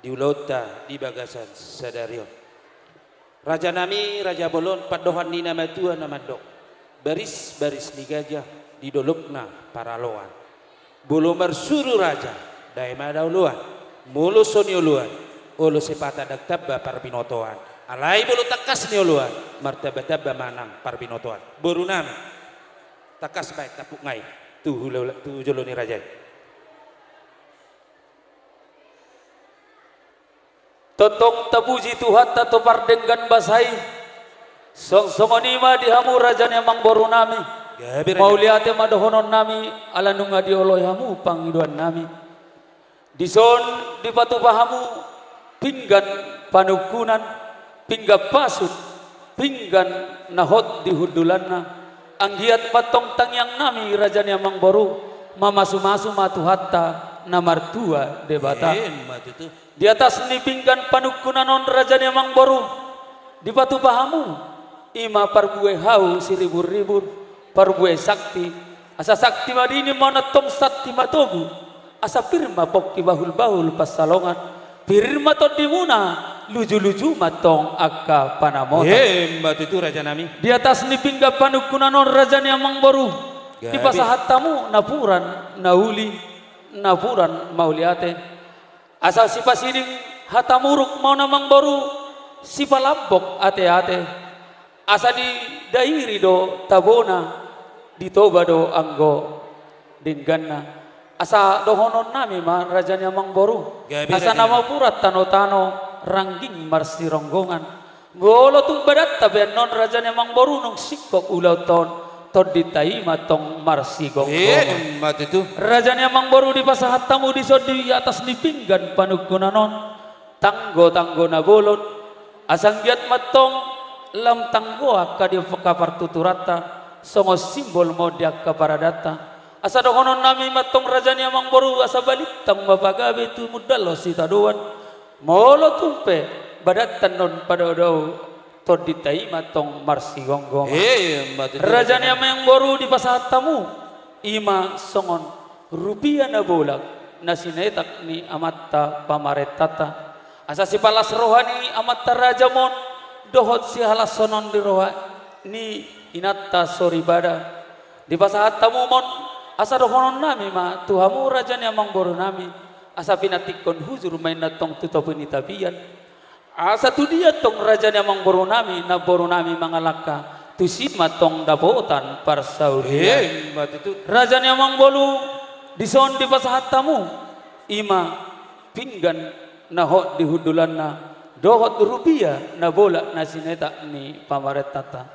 di ulaonta di bagasan sadari on. Raja nami, raja bolon, pandohan ni na matua na mandok: Baris-baris ni gajah di dolokna paraloan. Molo marsuru raja, dae ma na oloan. Molo so nioloan, olo sipata ndang tamba parbinotoan. Alai molo tangkas nioloan, martamba-tamba ma nang parbinotoan. Boru nami, tangkas baen tampukna i tu hula-, tu jolo ni raja i. Tongtong tapuji Tuhanta tu pardenggan basa i. Songon-songon i ma di hamu raja ni amangboru nami. Gabe, raja. Mauliate ma dohonon nami ala nunga dioloi hamu pangidoan nami. Dison dipatupa hamu pinggan panungkunan, pinggan pasut, pinggan na hot di hundulanna. Anggiat ma antong tangiang nami raja ni amangboru, mamasu-masu ma Tuhanta na martua Debata. Emma tutu. Di atas ni pinggan panungkunan on raja ni amangboru, dipatupa hamu, i ma parbue hau siribur-ribur, parbue sakti, asa sakti madini ma antong, sakti matogu, asa pir ma pongki bahul-bahul pansalongan, pir ma tondimuna, luju-luju ma antong angka panamotan. Emma tutu raja nami. Di atas ni pinggan panungkunan on raja ni amangboru, gabe, dipasahat hamu napuran na uli, napuran mauliate. Asa sipasiding hata muruk ma on amangboru, sipalambok ate-ate. Asa didairi do tabona, ditoba do anggo dengganna. Asa dohonon nami ma raja ni amangboru. Gabe, raja nami. Asa na mapuran tano-tano, rangging marsironggongan. Molo tung badanta pe annon raja ni amangboru, nunga singkop ulaonta on, tondinta i ma antong marsigomgoman. Emma tutu. Raja ni amangboru, dipasahat hamu dison di atas ni pinggan panungkunan on tanggo-tanggo na bolon, asa anggiat ma antong lam tanggo angka di angka partuturanta, songon simbol ma on di angka paradanta. Asa dohonon nami ma antong raja ni amangboru, asa balintang ma pagabe tumundalhon sitadoan. Molo tung pe badanta annon padao-dao, tondinta i ma antong marsigomgoman. Emma tutu. Raja ni amangboru, dipasahat hamu, i ma songon rupia na bolak na sinetak ni amanta pamarentanta. Asa sipalas roha ni amanta raja ma on, dohot sihalashonon ni roha ni inanta soripada. Dipasahat hamu ma on, asa dohonon nami ma tu hamu raja ni amangboru nami, asa pinantikhon hujur ma inna antong tu topi ni tapian. Asa tu dia antong raja ni amangboru nami, namboru nami mangalangka, tusi ma antong dapotan parsaulian. Emma tutu. Raja ni amangboru, dison dipasahat hamu, i ma pinggan na hot di hundulanna, dohot rupia na bolak na sinetak ni pamarentanta.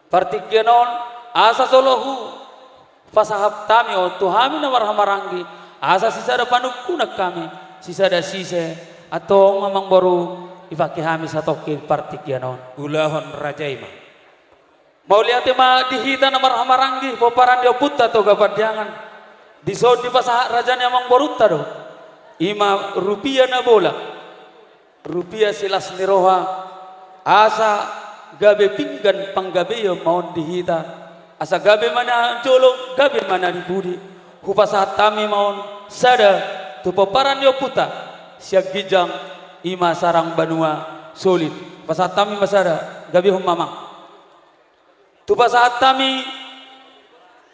Partingkian on, asa jolo hupasahat hami on tu hami na marhahamaranggi, asa sisada panungkunan hami, sisada sise, antong amangboru, dipangke hami satongkin partingkian on. Ulahon raja i ma. Mauliate ma di hita na marhahamaranggi, pomparan ni ompunta Toga Pandiangan. Dison dipasahat raja ni amangborunta do, i ma rupia na bolak, rupia silas ni roha, asa gabe pinggan panggabeion ma on di hita, asa gabe ma na jolo, gabe ma na di pudi. Hupasahat hami ma on sada tu pomparan ni ompunta sian ginjang, i ma Sarang Banua Solit. Pasahat hami ma sada, gabehon ma amang. Hupasahat hami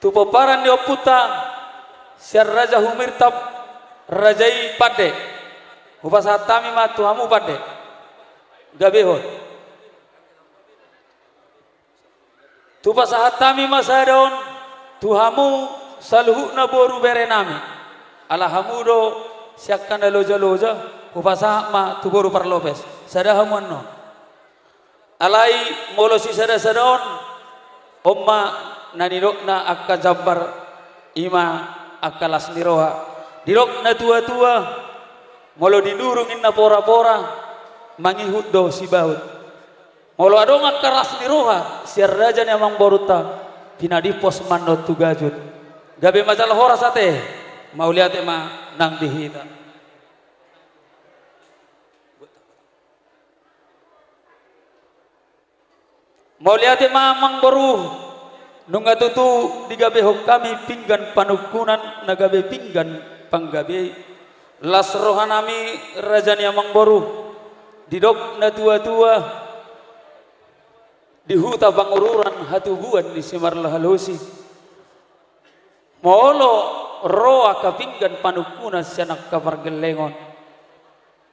tu pomparan ni ompunta sian Raja Humirtap, raja i pande. Hupasahat hami ma tu hamu pande. Gabehon. Hupasahat hami ma sada on tu hamu saluhutna boru bere nami. Ala hamu do siangka na loja-loja, hupasahat ma tu boru parlopes. Sada hamu annon. Alai molo sisada-sada on, on ma na nidokna angka jambar, i ma angka las ni roha. Didok na tua-tua, molo dinurung inna pora-pora, mangihut do sibaut. Molo adong angka las ni roha sian raja ni amangborunta, pinadimpos ma annon tu gajut. Gabe ma jala horas ate, mauliate ma nang di hita. Mauliate ma amangboru, nunga tutu digabehon hami pinggan panungkunan na gabe pinggan panggabe. Las rohanami raja ni amangboru, didok natuatua, di huta Pangururan hatubuan ni Simarhalosi. Molo ro angka pinggan panungkunan sian angka pargellengon,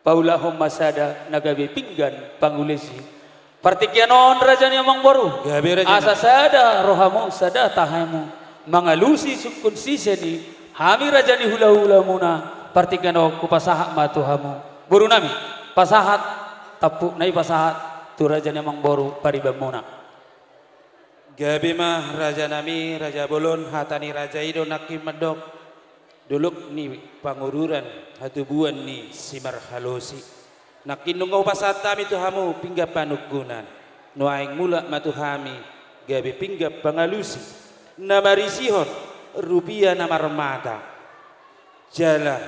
paulahon ma sada na gabe pinggan pangulesi. Partingkian on raja ni amangboru, gabe raja asa na, sada rohamu, sada tahimu, mangalusi sungkun sise ni hami raja ni hulahulamuna. Partingkian on hupasahat ma tu hamu, borunami, pasahat, tampukna i pasahat tu raja ni amangboru paribanmuna. Gabe ma rajanami, raja bolon, hata ni raja i do nangkin mandok, dolok ni Pangururan, hatubuan ni Simarhalosi. Nangkin nunga hupasahat hami tu hamu pinggan panungkunan. Nuaeng mulak ma tu hami gabe pinggan pangalusi na marisihon rupia na marmata. Jala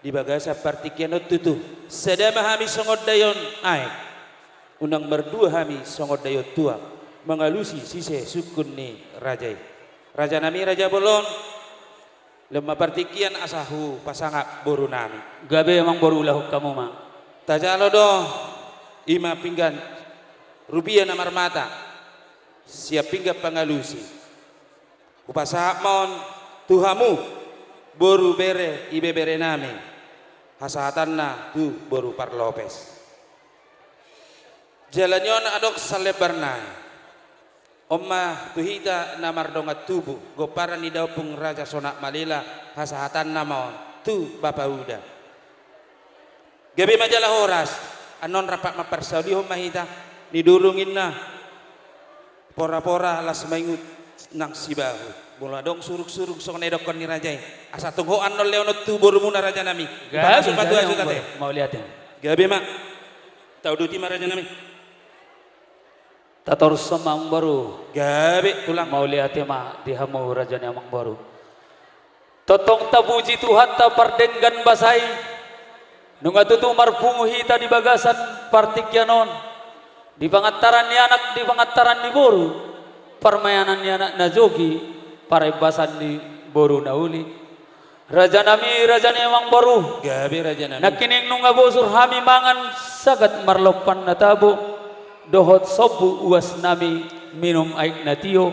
di bagasan partingkian on tutu, sada ma hami songon daion aek, unang mardua hami songon daion tuak, mangalusi sise sungkun ni raja i. Rajanami, raja bolon, lehon ma partingkian asa hupasangap borunami. Gabe amangboru, ulahon hamu ma. Tajalo do, i ma pinggan rupia na marmata sian pinggan pangalusi. Hupasahat ma on tu hamu, boru, bere, ibeberenami, hasahatanna tu boru parlopes. Jala ni on adong salembar nai. On ma tu hita na mardongan tubu, gomparan ni daompung Raja Sonak Malela, hasahatanna ma on tu bapauda. Gabe ma jala horas, annon rap mamparsaulihon ma hita, nidurung inna, porapora las maingut nang sibahu. Molo adong surungsurung songon na idokkon ni raja i, asa tung ho annon lehononmu tu borumuna rajanami. Gabe, dipamasuk ma tu raja i, asu tate. Mauliate. Gabe ma. Tauduti ma rajanami. Tatorus ma amangboru. Gabe tulang. Mauliate ma di hamu raja ni amangboru. Tongtong tapuji Tuhanta pardenggan basa i, nunga tutu marpungu hita di bagasan partingkian on, di pangantaran ni anak, di pangantaran ni boru, parmaenan ni anak na jogi, parembasan ni boru na uli. Rajanami, raja ni amangboru. Gabe rajanami. Nangkining nunga bosur hami mangan sagat marlompan na tabo, dohot sombu uasnami minum aek na tio.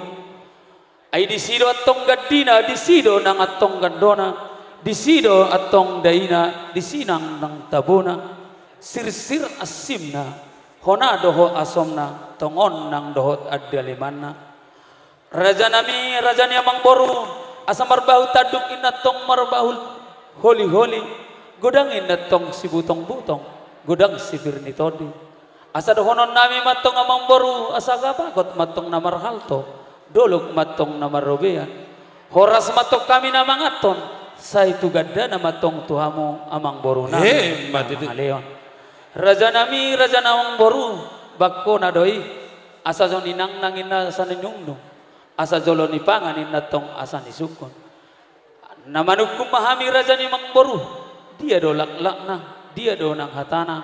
Ai disi do antong gandina, disi do nang antong gandona, disi do antong daina, disi nang nang tabona. Sirsir ansimna, hona dohot asomna, tongon nang dohot andalimanna. Rajanami, raja ni amangboru, asa marbahu tanduk inna antong marbahu holiholi, godang inna antong sibutongbutong, godang sipir ni tondi. Asa dohononnami ma antong amangboru, asa gabagot ma antong na marhalto, dolok ma antong na marrobean. Horas ma antong hami na manganhon, sai tu gandana ma antong tu hamu amangborunami. Emma tutu. Mangalehon. Rajanami, raja ni amangboru, bangkona do i, asa jolo ninangnang inna asa ninungnung, asa jolo nipangan inna antong asa nisungkun. Na manungkun ma hami raja ni amangboru, dia do laklakna, dia do nang hatana,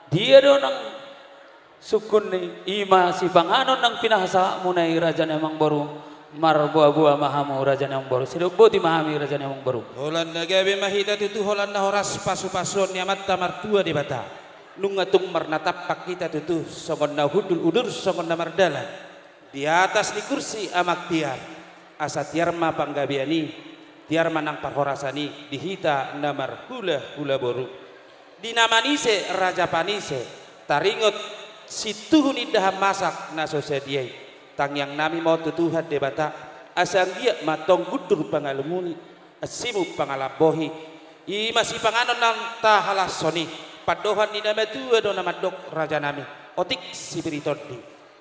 dia do nang sungkunna, i ma sipanganon nang pinasahatmuna i raja ni amangboru, marboaboa ma hamu raja ni amangboru, sai dok boti ma hami raja ni amangboru. Holan na gabe ma hita tutu, holan na horas pasupasuon ni Amanta Martua Debata. Nunga tung marnatampak hita tutu, songon na hundul udur, songon na mardalan. Di atas ni kursi amang tiar, asa tiar ma panggabean i, tiar ma nang parhorasan i, di hita na marhulahula boru. Di na manise raja panise, taringot sintuhu ni indahan masak na so sadia i. Tangiangnami ma on tu Tuhan Debata, asa anggiat ma antong gundur pangalumuni, ansimu pangalambohi, i ma sipanganon na tahalashon i, pandohan ni na matua do na mandok rajanami, otik sipir ni tondi,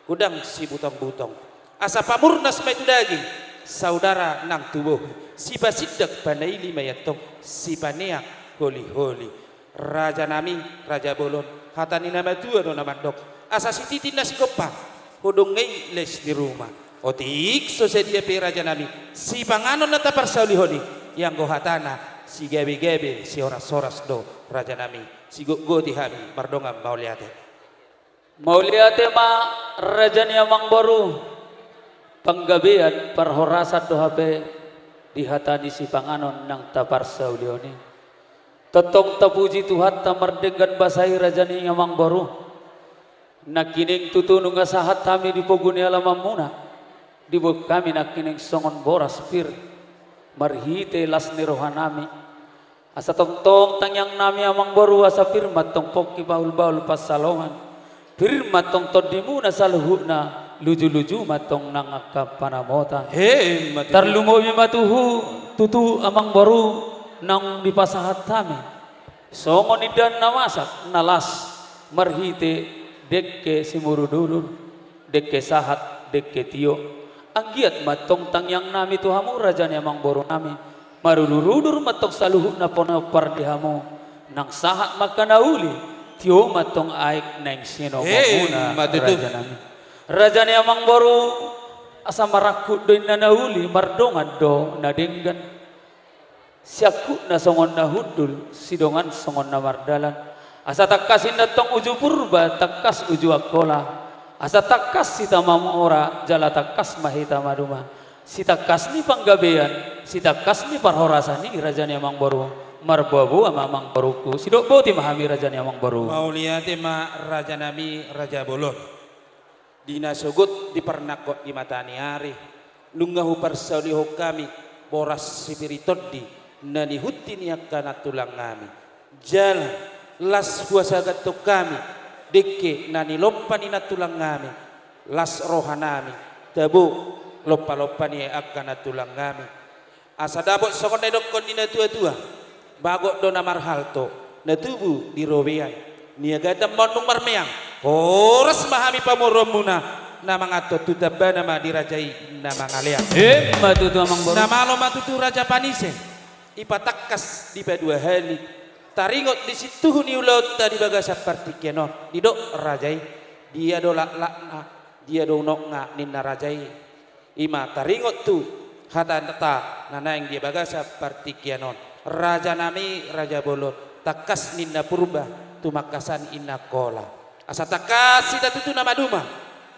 godang sibutongbutong. Asa pamurnas ma i tu daging, saudara nang tu bohi, sipasindak panaili ma i antong, sipaneang holiholi. Rajanami, raja bolon, hata ni na matua do na mandok, asa sititi na sigompa, hodong i les ni ruma. Otik so sadia pe rajanami, sipanganon na taparsaulihon i, ianggo hatana, sigabegabe, sihorashoras do rajanami, sigotgoti hami mardongan mauliate. Mauliate ma raja ni amangboru, panggabean parhorasan do hape di hata ni sipanganon nang taparsaulion i. Tongtong tapuji Tuhanta mardenggan basa i raja ni amangboru. Nangkining tutu nunga sahat hami di pogu ni alamanmuna, diboan hami nangkining songon boras pir, marhite las ni rohanami. Asa tongtong tangiangnami amangboru asa pir ma tong pongki bahulbahul pansalongan, pir ma tong tondimuna saluhutna, lujuluju ma tong nang angka panamotan. Emma tutu. Tarlumobi ma tuhu, tutu amangboru naung dipasahat hami songon indahan na masak, na las, marhite dengke simudurudur, dengke sahat, dengke tio. Anggiat ma tong tangiangnami tu hamu raja ni amangborunami, marudurudur ma tong saluhutna pinompar di hamu, nang sahat ma angka na uli, tio ma tong aek naeng sinomongmuna. Emma tutu. Rajanami. Raja ni amangboru, asa marangkup do inna na uli, mardongan do na denggan. Siangkupna songon na hundul, sidongan songon na mardalan. Asa tangkas inna tong uju Purba, tangkas uju Angkola. Asa tangkas hita mamora, jala tangkas ma hita maduma. Sitangkas ni panggabean, sitangkas ni parhorasan i raja ni amangboru. Marboaboa ma amangborungku, sidok boti ma hami raja ni amangboru. Mauliate ma rajanami raja bolon. Di na sogot di parnangkok di mata ni ari, nunga huparsaulihon hami boras sipir ni tondi na nihunti ni angka nantulangnami. Jala las huasahathon hami dengke na nilompa ni nantulangnami, las rohanami, tabo lompa-lompa ni angka nantulangnami. Asa dapot songon na nidokkon ni natuatua, bagot do na marhalto, na tubu di robean. Niagatan ma on dung marmeang, horas ma hami pamoruonmuna, na manganhon tu tambana ma di raja i na mangalean. Emma tutu amangboru. Na malo ma tutu raja panise, ipatangkas dipadua hali. Taringot di sintuhu ni ulaonta di bagasan partingkian on, didok raja i, dia do laklakna, dia do unokna ninna raja i. I ma taringot tu hatanta na naeng di bagasan partingkian on. Rajanami raja bolon, tangkas ninna Purba, tumangkasan inna Angkola. Asa tangkas hita tutu na maduma,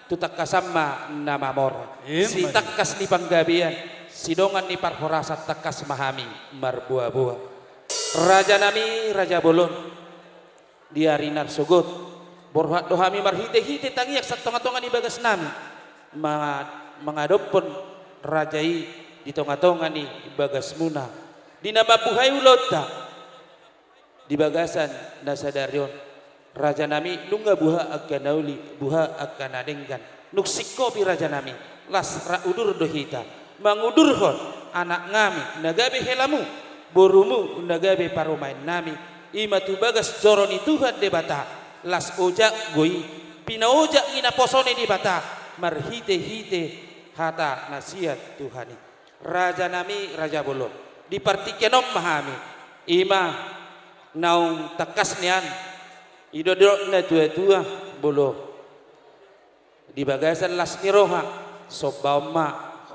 tu tangkasan ma na mamora. Emma. Sitangkas ni panggabean, sidongan ni parhorasan tangkas ma hami marboaboa. Rajanami raja bolon. Di ari na sogot, borhat do hami marhitehite tangiang sian tongatonga ni bagasnami, ma-, mangadophon raja i di tongatonga ni bagasmuna. Di na mambuhai ulaonta di bagasan na sadari on, rajanami nunga buha angka na uli, buha angka na denggan. Dung singkop i rajanami, las rap udur do hita mangudurhon anaknami na gabe helamu, borumu na gabe parumaennami, i ma tu bagas joro ni Tuhan Debata, las ojak do i, pinaojak i naposo ni Debata, marhitehite hata na sian Tuhan i. Rajanami raja bolon, di partingkian on ma hami, i ma naung tangkas nian, i do didok natuatua, molo di bagasan las ni roha, sombaon ma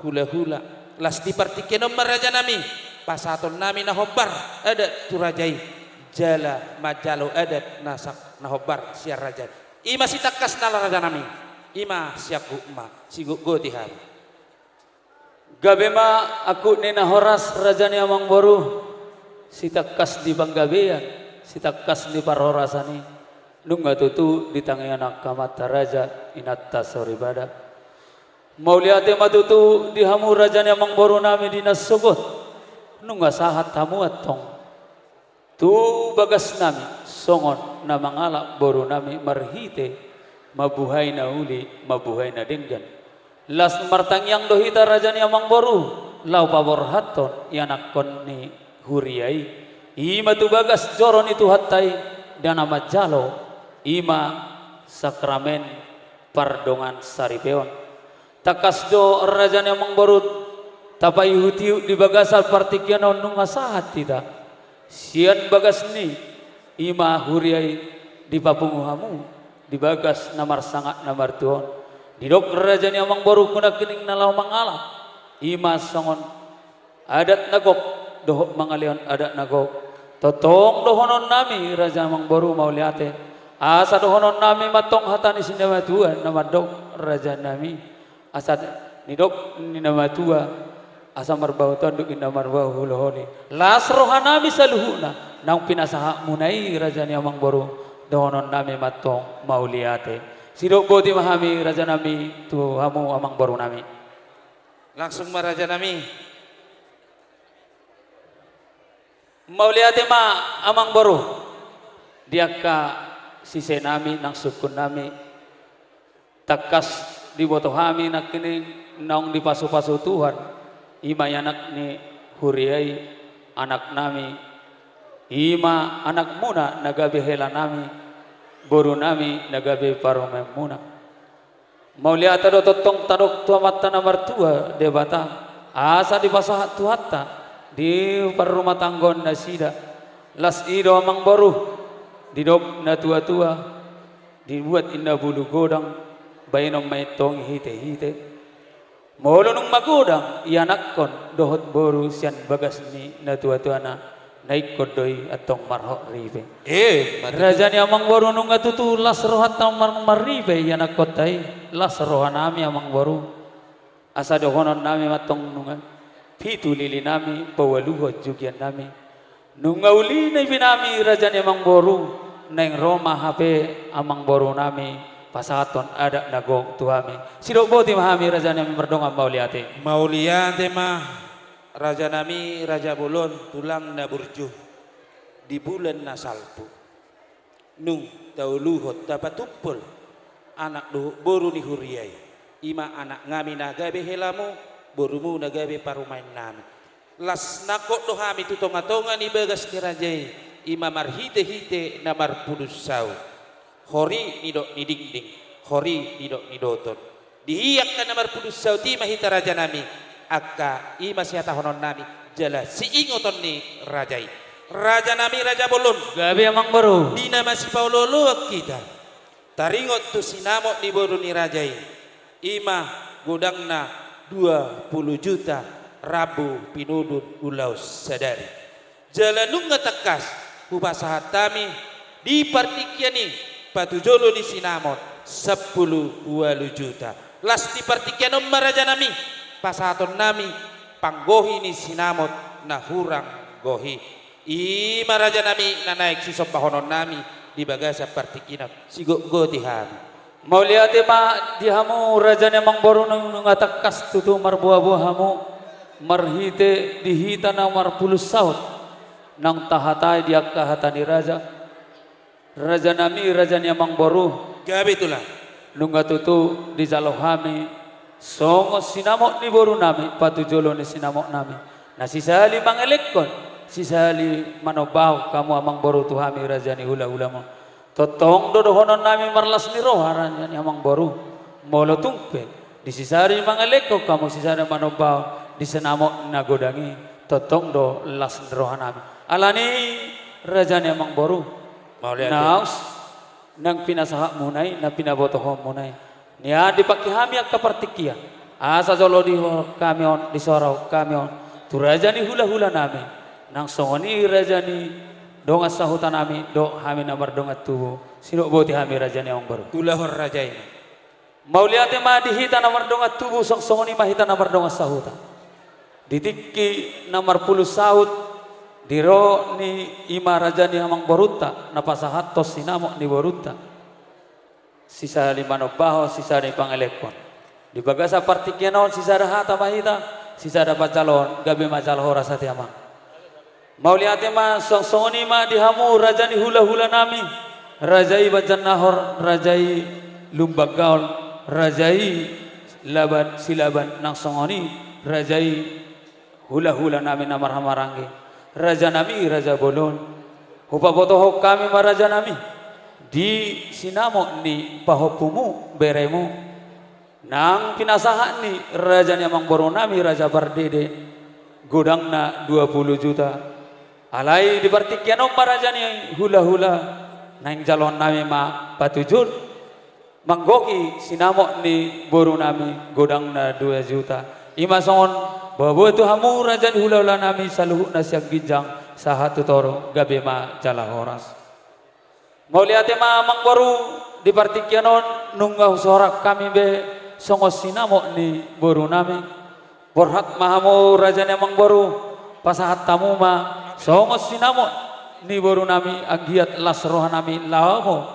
hulahula. Las di partingkian on ma rajanami, pasahatonnami na hombar adat tu raja i, jala manjalo adat na sa-, na hombar sian raja i. I ma sitangkasna rajanami, i ma siangkup ma, sigotgoti hami. Gabe ma angkup ni na horas raja ni amangboru, sitangkas ni panggabean, sitangkas ni parhorasan i, nunga tutu di tangiang angka amanta raja, inanta soripada. Mauliate ma tutu di hamu raja ni amangborunami di na sogot, nunga sahat hamu antong tu bagasnami, songon na mangalap borunami marhite mambuhai na uli, mambuhai na denggan. Las martangiang do hita raja ni amangboru, laho paborhathon ianakhon ni huria i, i ma tu bagas joro ni Tuhanta i, di na manjalo, i ma sakramen pardongansaripeon. Tangkas do raja ni amangboru, tapaihutihut di bagasan partingkian on nunga sahat hita. Sian bagas ni, i ma huria i dipapungu hamu, di bagas na marsangap na martua on. Didok raja ni amangboru, nangkining na laho mangalap, i ma songon adat na gok, dohot mangalehon adat na gok. Tongtong dohononnami raja amangboru mauliate, Asa dohonon nami mantong hata ni si na matua na mandok raja nami, asa nidok ni na matua, asa marbau tonduk inna marbau holoholit. Las roha nami saluhutna, naung pinasahat muna i raja ni amang boru, dohonon nami mantong mauliate. Sidok boti ma hami raja nami tu hamu amang boru nami. Langsung ma raja nami. Mauliate ma amang boru, di angka sise nami nang sungkun nami. Tangkas diboto hami nangkining naung dipasupasu Tuhan, i ma i anak ni huria i, anak nami, i ma anakmuna na gabe hela nami, boru nami na gabe parumaenmuna. Mauliate do tongtong tadok tu Amanta na martua Debata, asa dipasahat Tuhanta di parrumatanggaon nasida. Las i do amang boru, didok na tuatua, dibuat inna bulu godang, baenon ma i tong hitehite. Molo nunga magodang ianakhon dohot boru sian bagas ni na tuatua na, na ingkon do i antong marhot ripe. Eh, mati. Raja ni amang boru, nunga tutu las rohanta mar-, marripe ianakhonta i, las roha nami amang boru. Asa dohonon nami mantong nunga pitu lili nami paualuhon jugian nami. Nunga uli na ipi nami raja ni amang boru, naeng ro ma hape amang boru nami pasahathon adat na gok tu hami. Sidok boti ma hami raja nami mardongan mauliate. Mauliate ma raja nami, raja bolon, tulang na burju di bulan na salpu. Nung tauluhon tapatumpol anak dohot boru ni huria i, i ma anak nami na gabe helamu, borumu na gabe parumaen nami. Las nangkok do hami tu tongatonga ni bagas ni raja i, i ma marhitehite na marpudun saut. Hori nidok ni dingding, hori nidok ni doton. Di angka na marpudun saut i ma hita raja nami, angka i ma sihatahonon nami, jala siingoton ni raja i. Raja nami, raja bolon. Gabe amang boru. Di na masipaolooloan hita, taringot tu sinamot ni boru ni raja i, i ma godangna dua pulu juta, rambu pinudun ulaon sadari. Jala nunga tangkas hupasahat hami di partingkian i patujolo ni sinamot sampulu ualu juta. Las di partingkian on ma raja nami pasahaton nami panggohi ni sinamot na hurang gohi. I ma raja nami na naeng sisombahonon nami di bagasan partingkian on, sigotgoti hami. Mauliate ma di hamu raja ni amang boru, nunga tangkas tutu marboaboa hamu marhite di hita na marpudun saut naung tahatai di angka hata ni raja. Raja nami, raja ni amang boru. Gabe tulang. Nunga tutu dijalo hami songon sinamot ni boru nami, patujolo ni sinamot nami, na sisali mangelekhon, sisali manombahon hamu amang boru tu hami raja ni hulahulamu. Tongtong do dohonon nami marlas ni roha raja ni amang boru, molo tung pe di sisali mangelekhon hamu, sisali manombahon di sinamot na godang i, tongtong do las ni roha nami. Alani raja ni amang boru, mauliate. Naung s-, naung pinasahat muna i, na pinabotohon muna i, nian dipangke hami angka partingkian, asa jolo disohor hami on, disohor hami on tu raja ni hulahula nami, nang songon i raja ni dongan sahuta nami dohot hami na mardongan tubu. Sidok boti hami raja ni amang boru. Ulahon raja i. Mauliate ma di hita na mardongan tubu, songon i ma hita na mardongan sahuta. Di tingki na marpudun saut, di ro ni i ma raja ni amang borunta na pasahathon sinamot ni borunta. Sisali manombahon, sisali pangelekhon. Di bagasan partingkian on sisada hata ma hita, sisada panjaloon, gabe ma jala horas ate amang. Mauliate ma, songon i ma di hamu raja ni hulahula nami, raja i Banjarnahor, raja i Lumban Gaol, raja i Laban Silaban, nang songon i raja i hulahula nami na marhahamaranggi, raja nami raja bolon. Hupabotohon hami ma raja nami di sinamot ni pahompumu, beremu, nang pinasahat ni raja ni amang boru nami raja Pardede, godangna dua pulu juta. Alai di partingkian on ma raja ni hulahula, naeng jaloon nami ma patujolo manggohi sinamot ni boru nami, godangna dua juta. I ma songon boaboa tu hamu raja ni hulahula nami saluhutna sian ginjang sahat tu toru, gabe ma jala horas. Mauliate ma amangboru, di partingkian on nunga husorang hami be songon sinamot ni borunami. Borhat ma hamu raja ni amangboru, pasahat hamu ma songon sinamot ni borunami, anggiat las rohanami laho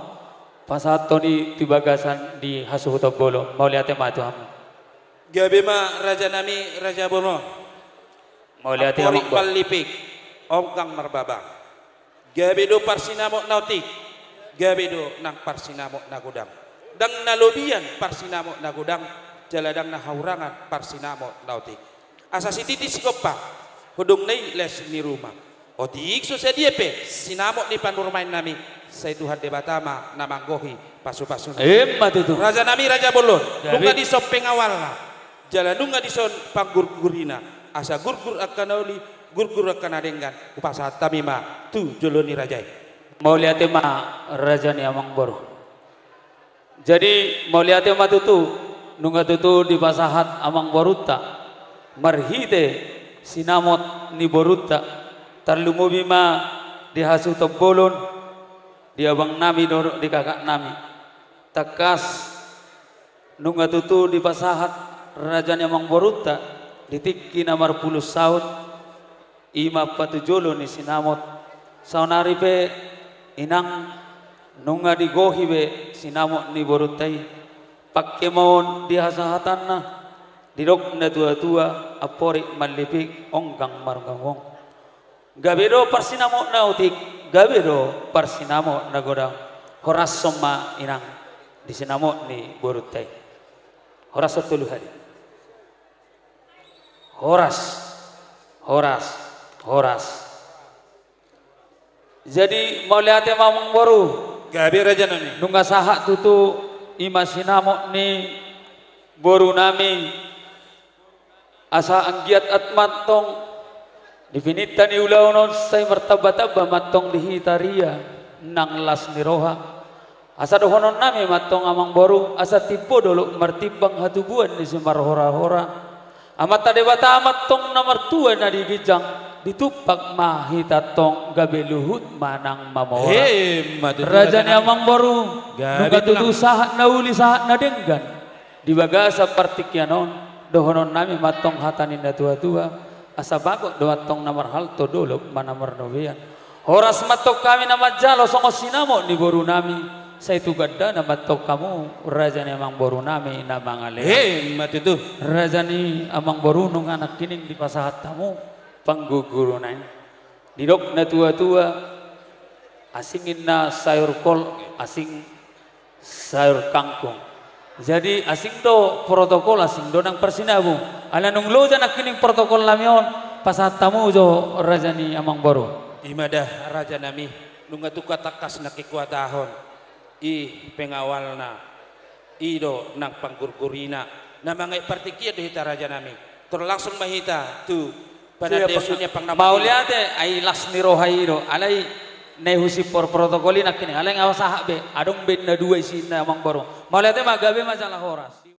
pasahathon i tu bagasan di hasuhuton bolon. Mauliate ma tu hamu. Gabe ma rajanami raja bolon. Mauliate amangboru. Amporik mallipik, onggang marbabang. Gabe do parsinamot na otik, gabe do nang parsinamot na godang. Ndang na lobian parsinamot na godang, jala ndang na haurangan parsinamot na otik. Asa sititi sigompa, hudong na i les ni ruma. Otik so sadia pe sinamot ni panurmaennami, sai Tuhan Debata ma na manggohi pasupasuna. Emma tutu. Rajanami raja bolon, gabe. Nunga dison pengawalna, jala nunga dison panggurgurina, asa gurgur angka na uli, gurgur angka na denggan, hupasahat hami ma tu jolo ni raja i. Mauliate ma raja ni amangboru. Jadi mauliate ma tutu, nunga tutu dipasahat amangborunta marhite sinamot ni borunta, tarlumobi ma di hasuhuton bolon, di abangnami dohot di kakaknami. Tangkas nunga tutu dipasahat raja ni amangborunta di tingki na marpuluh saut, i ma patujolo ni sinamot. Saonari pe inang, nunga digohi be sinamot ni borunta i. Pangke ma on di hasahatanna, didok na tuatua, amporik mallipik, onggang margonggong. Gabe do parsinamot na otik, gabe do parsinamot na godang. Horashon ma inang di sinamot ni borunta i. Horashon tolu hali. Horas, horas, horas. Jadi mauliate ma amangboru. Gabe rajanami. Nunga sahat tutu i ma sinamot ni borunami. Asa anggiat antong di pininta ni ulaon on sai martambatamba ma antong di hita ria nang las ni roha. Asa dohononnami ma antong amangboru, asa timbo dolok martimbang hatubuan ni simarhorahora. Amanta Debata ma antong na martua na di ginjang, ditumpak ma hita antong gabe luhut manang mamora. Emma tutu raja ni amangboru. Gabe nunga tutu tulang. Sahat na uli sahat na denggan. Di bagasan partingkian on, dohononnami ma antong hata ni na tuatua, asa bagot do antong na marhalto dolok ma na marnobean. Horas ma antong hami na manjalo songon sinamot ni borunami, sai tu gandana ma antong hamu raja ni amangborunami na mangalean. Emma tutu. Raja ni amangboru, nunga nangkining dipasahat hamu panggurguruna i. Didok na tuatua, asing inna sayur kol, asing sayur kangkung. Jadi asing do protokol, asing do nang parsinabung. Ala nunga loja nangkining protokolnami on, pasahat hamu jo raja ni amangboru. I ma da rajanami, nunga tuka tangkas nangkin huhatahon. I pengawalna, i do nang panggurgurina. Na mangaek partingkian do hita rajanami. Tor langsung ma hita tu panandeon. Siap, ni ampang na mauliate, ai las ni roha i do. Alai na i husimpor protokol i nangkining. Alai nga sahat be, adong be na dua isina amangboru. Mauliate ma, gabe ma jala horas.